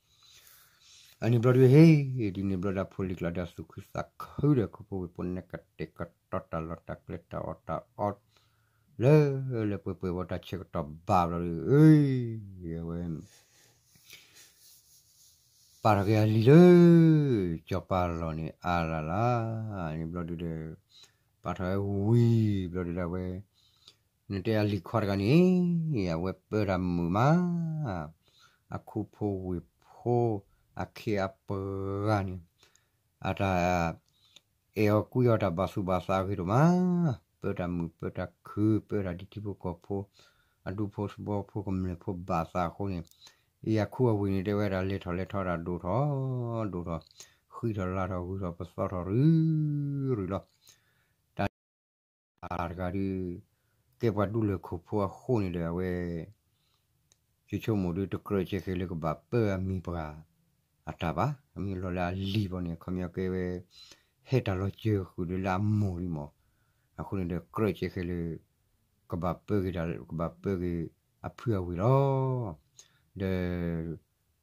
အန့ၣ်ဘျီဒုးဟ့ၣ် ဒ်န့ၣ်ဘျီဒၣ်ဖိလံၤကျါဒီးသူၣ်ခုသးခုဒီးခိၣ်ဖိဝ့ၢ်ဖိန့ၣ် ကတဲာ်ကတီၤတၢ်လီၢ်တၢ်ကျဲတၢ်အီၣ်တၢ်အီ လၢလၢပှဲၤပှဲၤဝဲတၢ်ဆၢကတီၢ်ဘၣ်ဘျီဒုး အဝဲ ပာ်ထီၣ်က့ၤအလံၤလၢ စီၤပၤလီၢ်န့ၣ်အါလၢ်လၢ် န့ၣ်ဘျီဒုးဒီး ပာ်ထီၣ်ဝဲဝံၤဘျီဒုးဒၣ်ဝဲ နတဲအလံၤခွါတဂၤန့ၣ် အဝဲပၢတၢ်မုာ်မး အခူဖိဝ့ၢ်ဖိ အခ့အပှၤန့ၣ် အတၢ် အဲၣ်အီၤကွံအီၤတၢ်ဘၣ်သူၣ်ဘၣ်သးအဂ့ၢ်ဒိၣ်မး ပၢတၢ်မုာ်ပၢတၢ်ခုၣ် ပၢတၢ်ဒ်ထံဖိကီၢ်ဖိ အဒူဖိသဝီဖိကမျၢၢ်ဖိဘၣ်သးအဃိန့ၣ် အံၤအခူအဝ့ၢ်န့ၣ် တဲဝဲဒၣ်လဲၤထီၣ်လဲၤထီဒၣ်ဒိၣ်ထီၣ် ဒိၣ်ထီၣ် ဃံထီၣ်လၤထီၣ်ဂုၤထီၣ်ပသီထီၣ်ရုၢ်ရုၢ်လီၤ. တၢ်န့ၣ် တဂၤဒီး ကဲပှၤဒူလၢၢ်ခိၣ်ဖိအဃိန့ၣ်ဒီး အဝဲ ယဆိကမိၣ်ဒီး တကြၢးကဲဃဲၤလၢကဘၣ်ပၢအမံၤပှၤအတၢ်ဘၣ်. အမ့ၢ်လီၤလၢအလံၤဘီန့ၣ် အခီပညီကဲဝဲ ဟဲတၢ်လီၤစၢၤဃုာ်ဒီးလၢအမိၢ်လံမး. အဃိန့ၣ်ဒီး ကြၢးကဲဃဲၤလၢ ကဘၣ်ပၢက့ၤတၢ် ကဘၣ်ပၢက့ၤအဖုအဝ့ၢ်လီၤ. ဒီး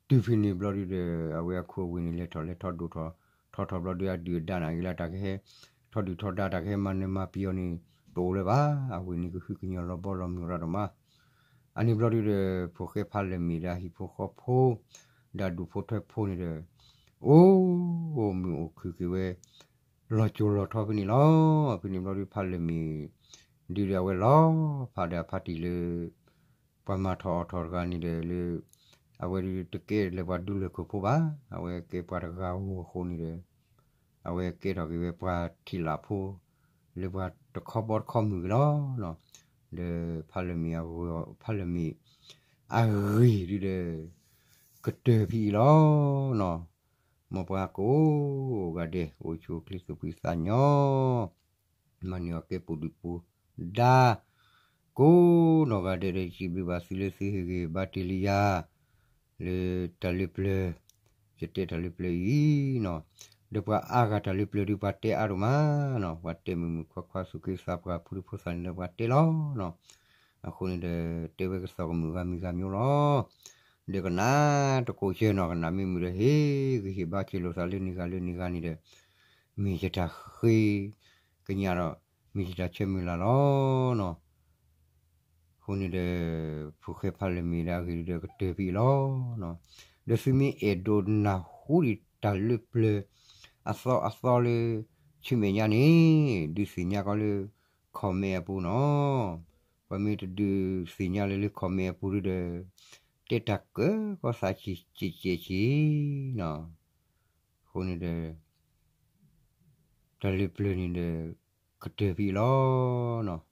တုၤဖဲန့ၣ်ဘျီဒုဒီး အဝဲအခူအဝ့ၢ်န့ၣ် လဲၤထီၣ်လဲၤထီဒိၣ်ထီၣ် ထီၣ်ထီၣ်ဘျီဒု အဒုၣ်အဒါန့ၣ်ဂ့ၤလၢ တၢ်ကဟဲ ထီဒုၣ်ထီဒါ တၢ်ကဟဲမၤနၢၤမၤပျီန့ၣ် တအိၣ်လၢၤဘၣ်. အဝ့ၢ်န့ၣ်ကဟုကညီၢ်လီၤဘီလီၤမုၢ်ရၢ်ဒိၣ်မး. အန့ၣ်ဘျီဒုဒီး ဖိၣ်ဃဲဖးလၢာ်မ့ၢ်ဒီးအဟံၣ်ဖိဃီဖိ ဒီးအဒူၣ်ဖိထၢဖိန့ၣ်ဒီး အိၣ်မုာ်အိၣ်ခုၣ်က့ၤဝဲ လီၤစိၤလီၤထီဖဲန့ၣ်လီၤ. ဖဲန့ၣ်ဘျီဒု ဖးလၢာ်မ့ၢ် ဒုဒီးအဝဲလီၤဖးဒီးအဖါတံၢ်လၢ ပှၤမၤထီၣ်အီၣ်ထီၣ်တဂၤန့ၣ်ဒီးလၢ အဝဲဒုတကဲလၢပှၤဒူလၢၢ်ခိၣ်ဖိဘၣ်. အဝဲကဲပှၤတဂၤဧိၤအဃိန့ၣ်ဒီး အဝဲကဲထီၣ်က့ၤဝဲပှၤထံၣ်လၣ်ဖိ လၢပှၤတခီဘီတခီမုၢ်က့ၤလီၤ. ဒီးဖးလၢာ်မ့ၢ်အဂ့ၢ် ဖးလၢာ်မ့ၢ် အဂ့ၢ်ဒုဒီး ကတၢၢ်ဖဲအံၤလီၤ. မ်ပှၤကိးဂၤဒဲး အိၣ်ဆူၣ်အိၣ်ချ့သူၣ်ဖှံသးညီ မၤန့ၢ်အီၤကဲပူၤဒုၣ်ပူၤဒါ ကိးနီၢ်ဂၤဒဲးဒီး စံးဘျုးဘၣ်သုလၢသုဟ့ၣ်ဂံၢ်ဟ့ၣ်ဘါတ့ၢ်လံယၤ လၢတၢ်လၢပျၢၤ ယတဲတၢ်လၢပျၢၤအံၤနီၤ ဒီးပှၤအါဂၤတၢ်လၢပျၢၤဒုးပှၤတဲအါဒိၣ်မးနီၤ ပှၤတဲမုာ်မုာ်ခွါခွါသူၣ်က့သးပှၢ်ဖိဒံဖိသၣ်န့ၣ်ဒီးပှၤတဲလီၤနီၤ အဃိန့ၣ်ဒီး တဲဝဲကစီၣ်ကမုာ်ဂၤမံၤဂၤမံၤလီၤ ဒီးကနၣ်တကိးကဲနီၤ ကနၣ်မ့ၢ်မုာ်ဒီး ဟ့ၣ်ဂံၢ်ဟ့ၣ်ဘါက့ၤလိာ်သးလၢန့ၢ်ဂၤလၢန့ၢ်ဂၤန့ၣ်ဒီး မ့ၢ်ယတၢ်ဃ့ကညးဒီး မ့ၢ်ယတၢ်ဆၢမုၢ်လၢ်လီၤနီၤ. အဃိန့ၣ်ဒီး ဖိၣ်ဃဲဖးလၢမ့ၢ်ဒၣ်အဂ့ၢ်ဒီးကတၢၢ်ဖဲအံၤလီၤနီၤ. ဒီးသုမ့ၢ်အဲၣ်ဒိးနၢ်ဟူဒံးတၢ်လၢပျၢၤအသီအသီလၢ ဆူမဲာ်ညါန့ၣ် ဒုးသ့ၣ်ညါကီးလၢ comment အပူၤနီၤ. ပှၤမ့ၢ်တဒုးသ့ၣ်ညါလၢလၢ comment အပူၤဒီး တဲတၢ်ကၢကီသးဆံးကဲးကဲးဆံးနီၤ. အဃိန့ၣ်ဒီး တၢ်လၢပျၢၤန့ၣ်ဒီး ကတၢၢ်ဖဲအံၤလီၤနီၤ.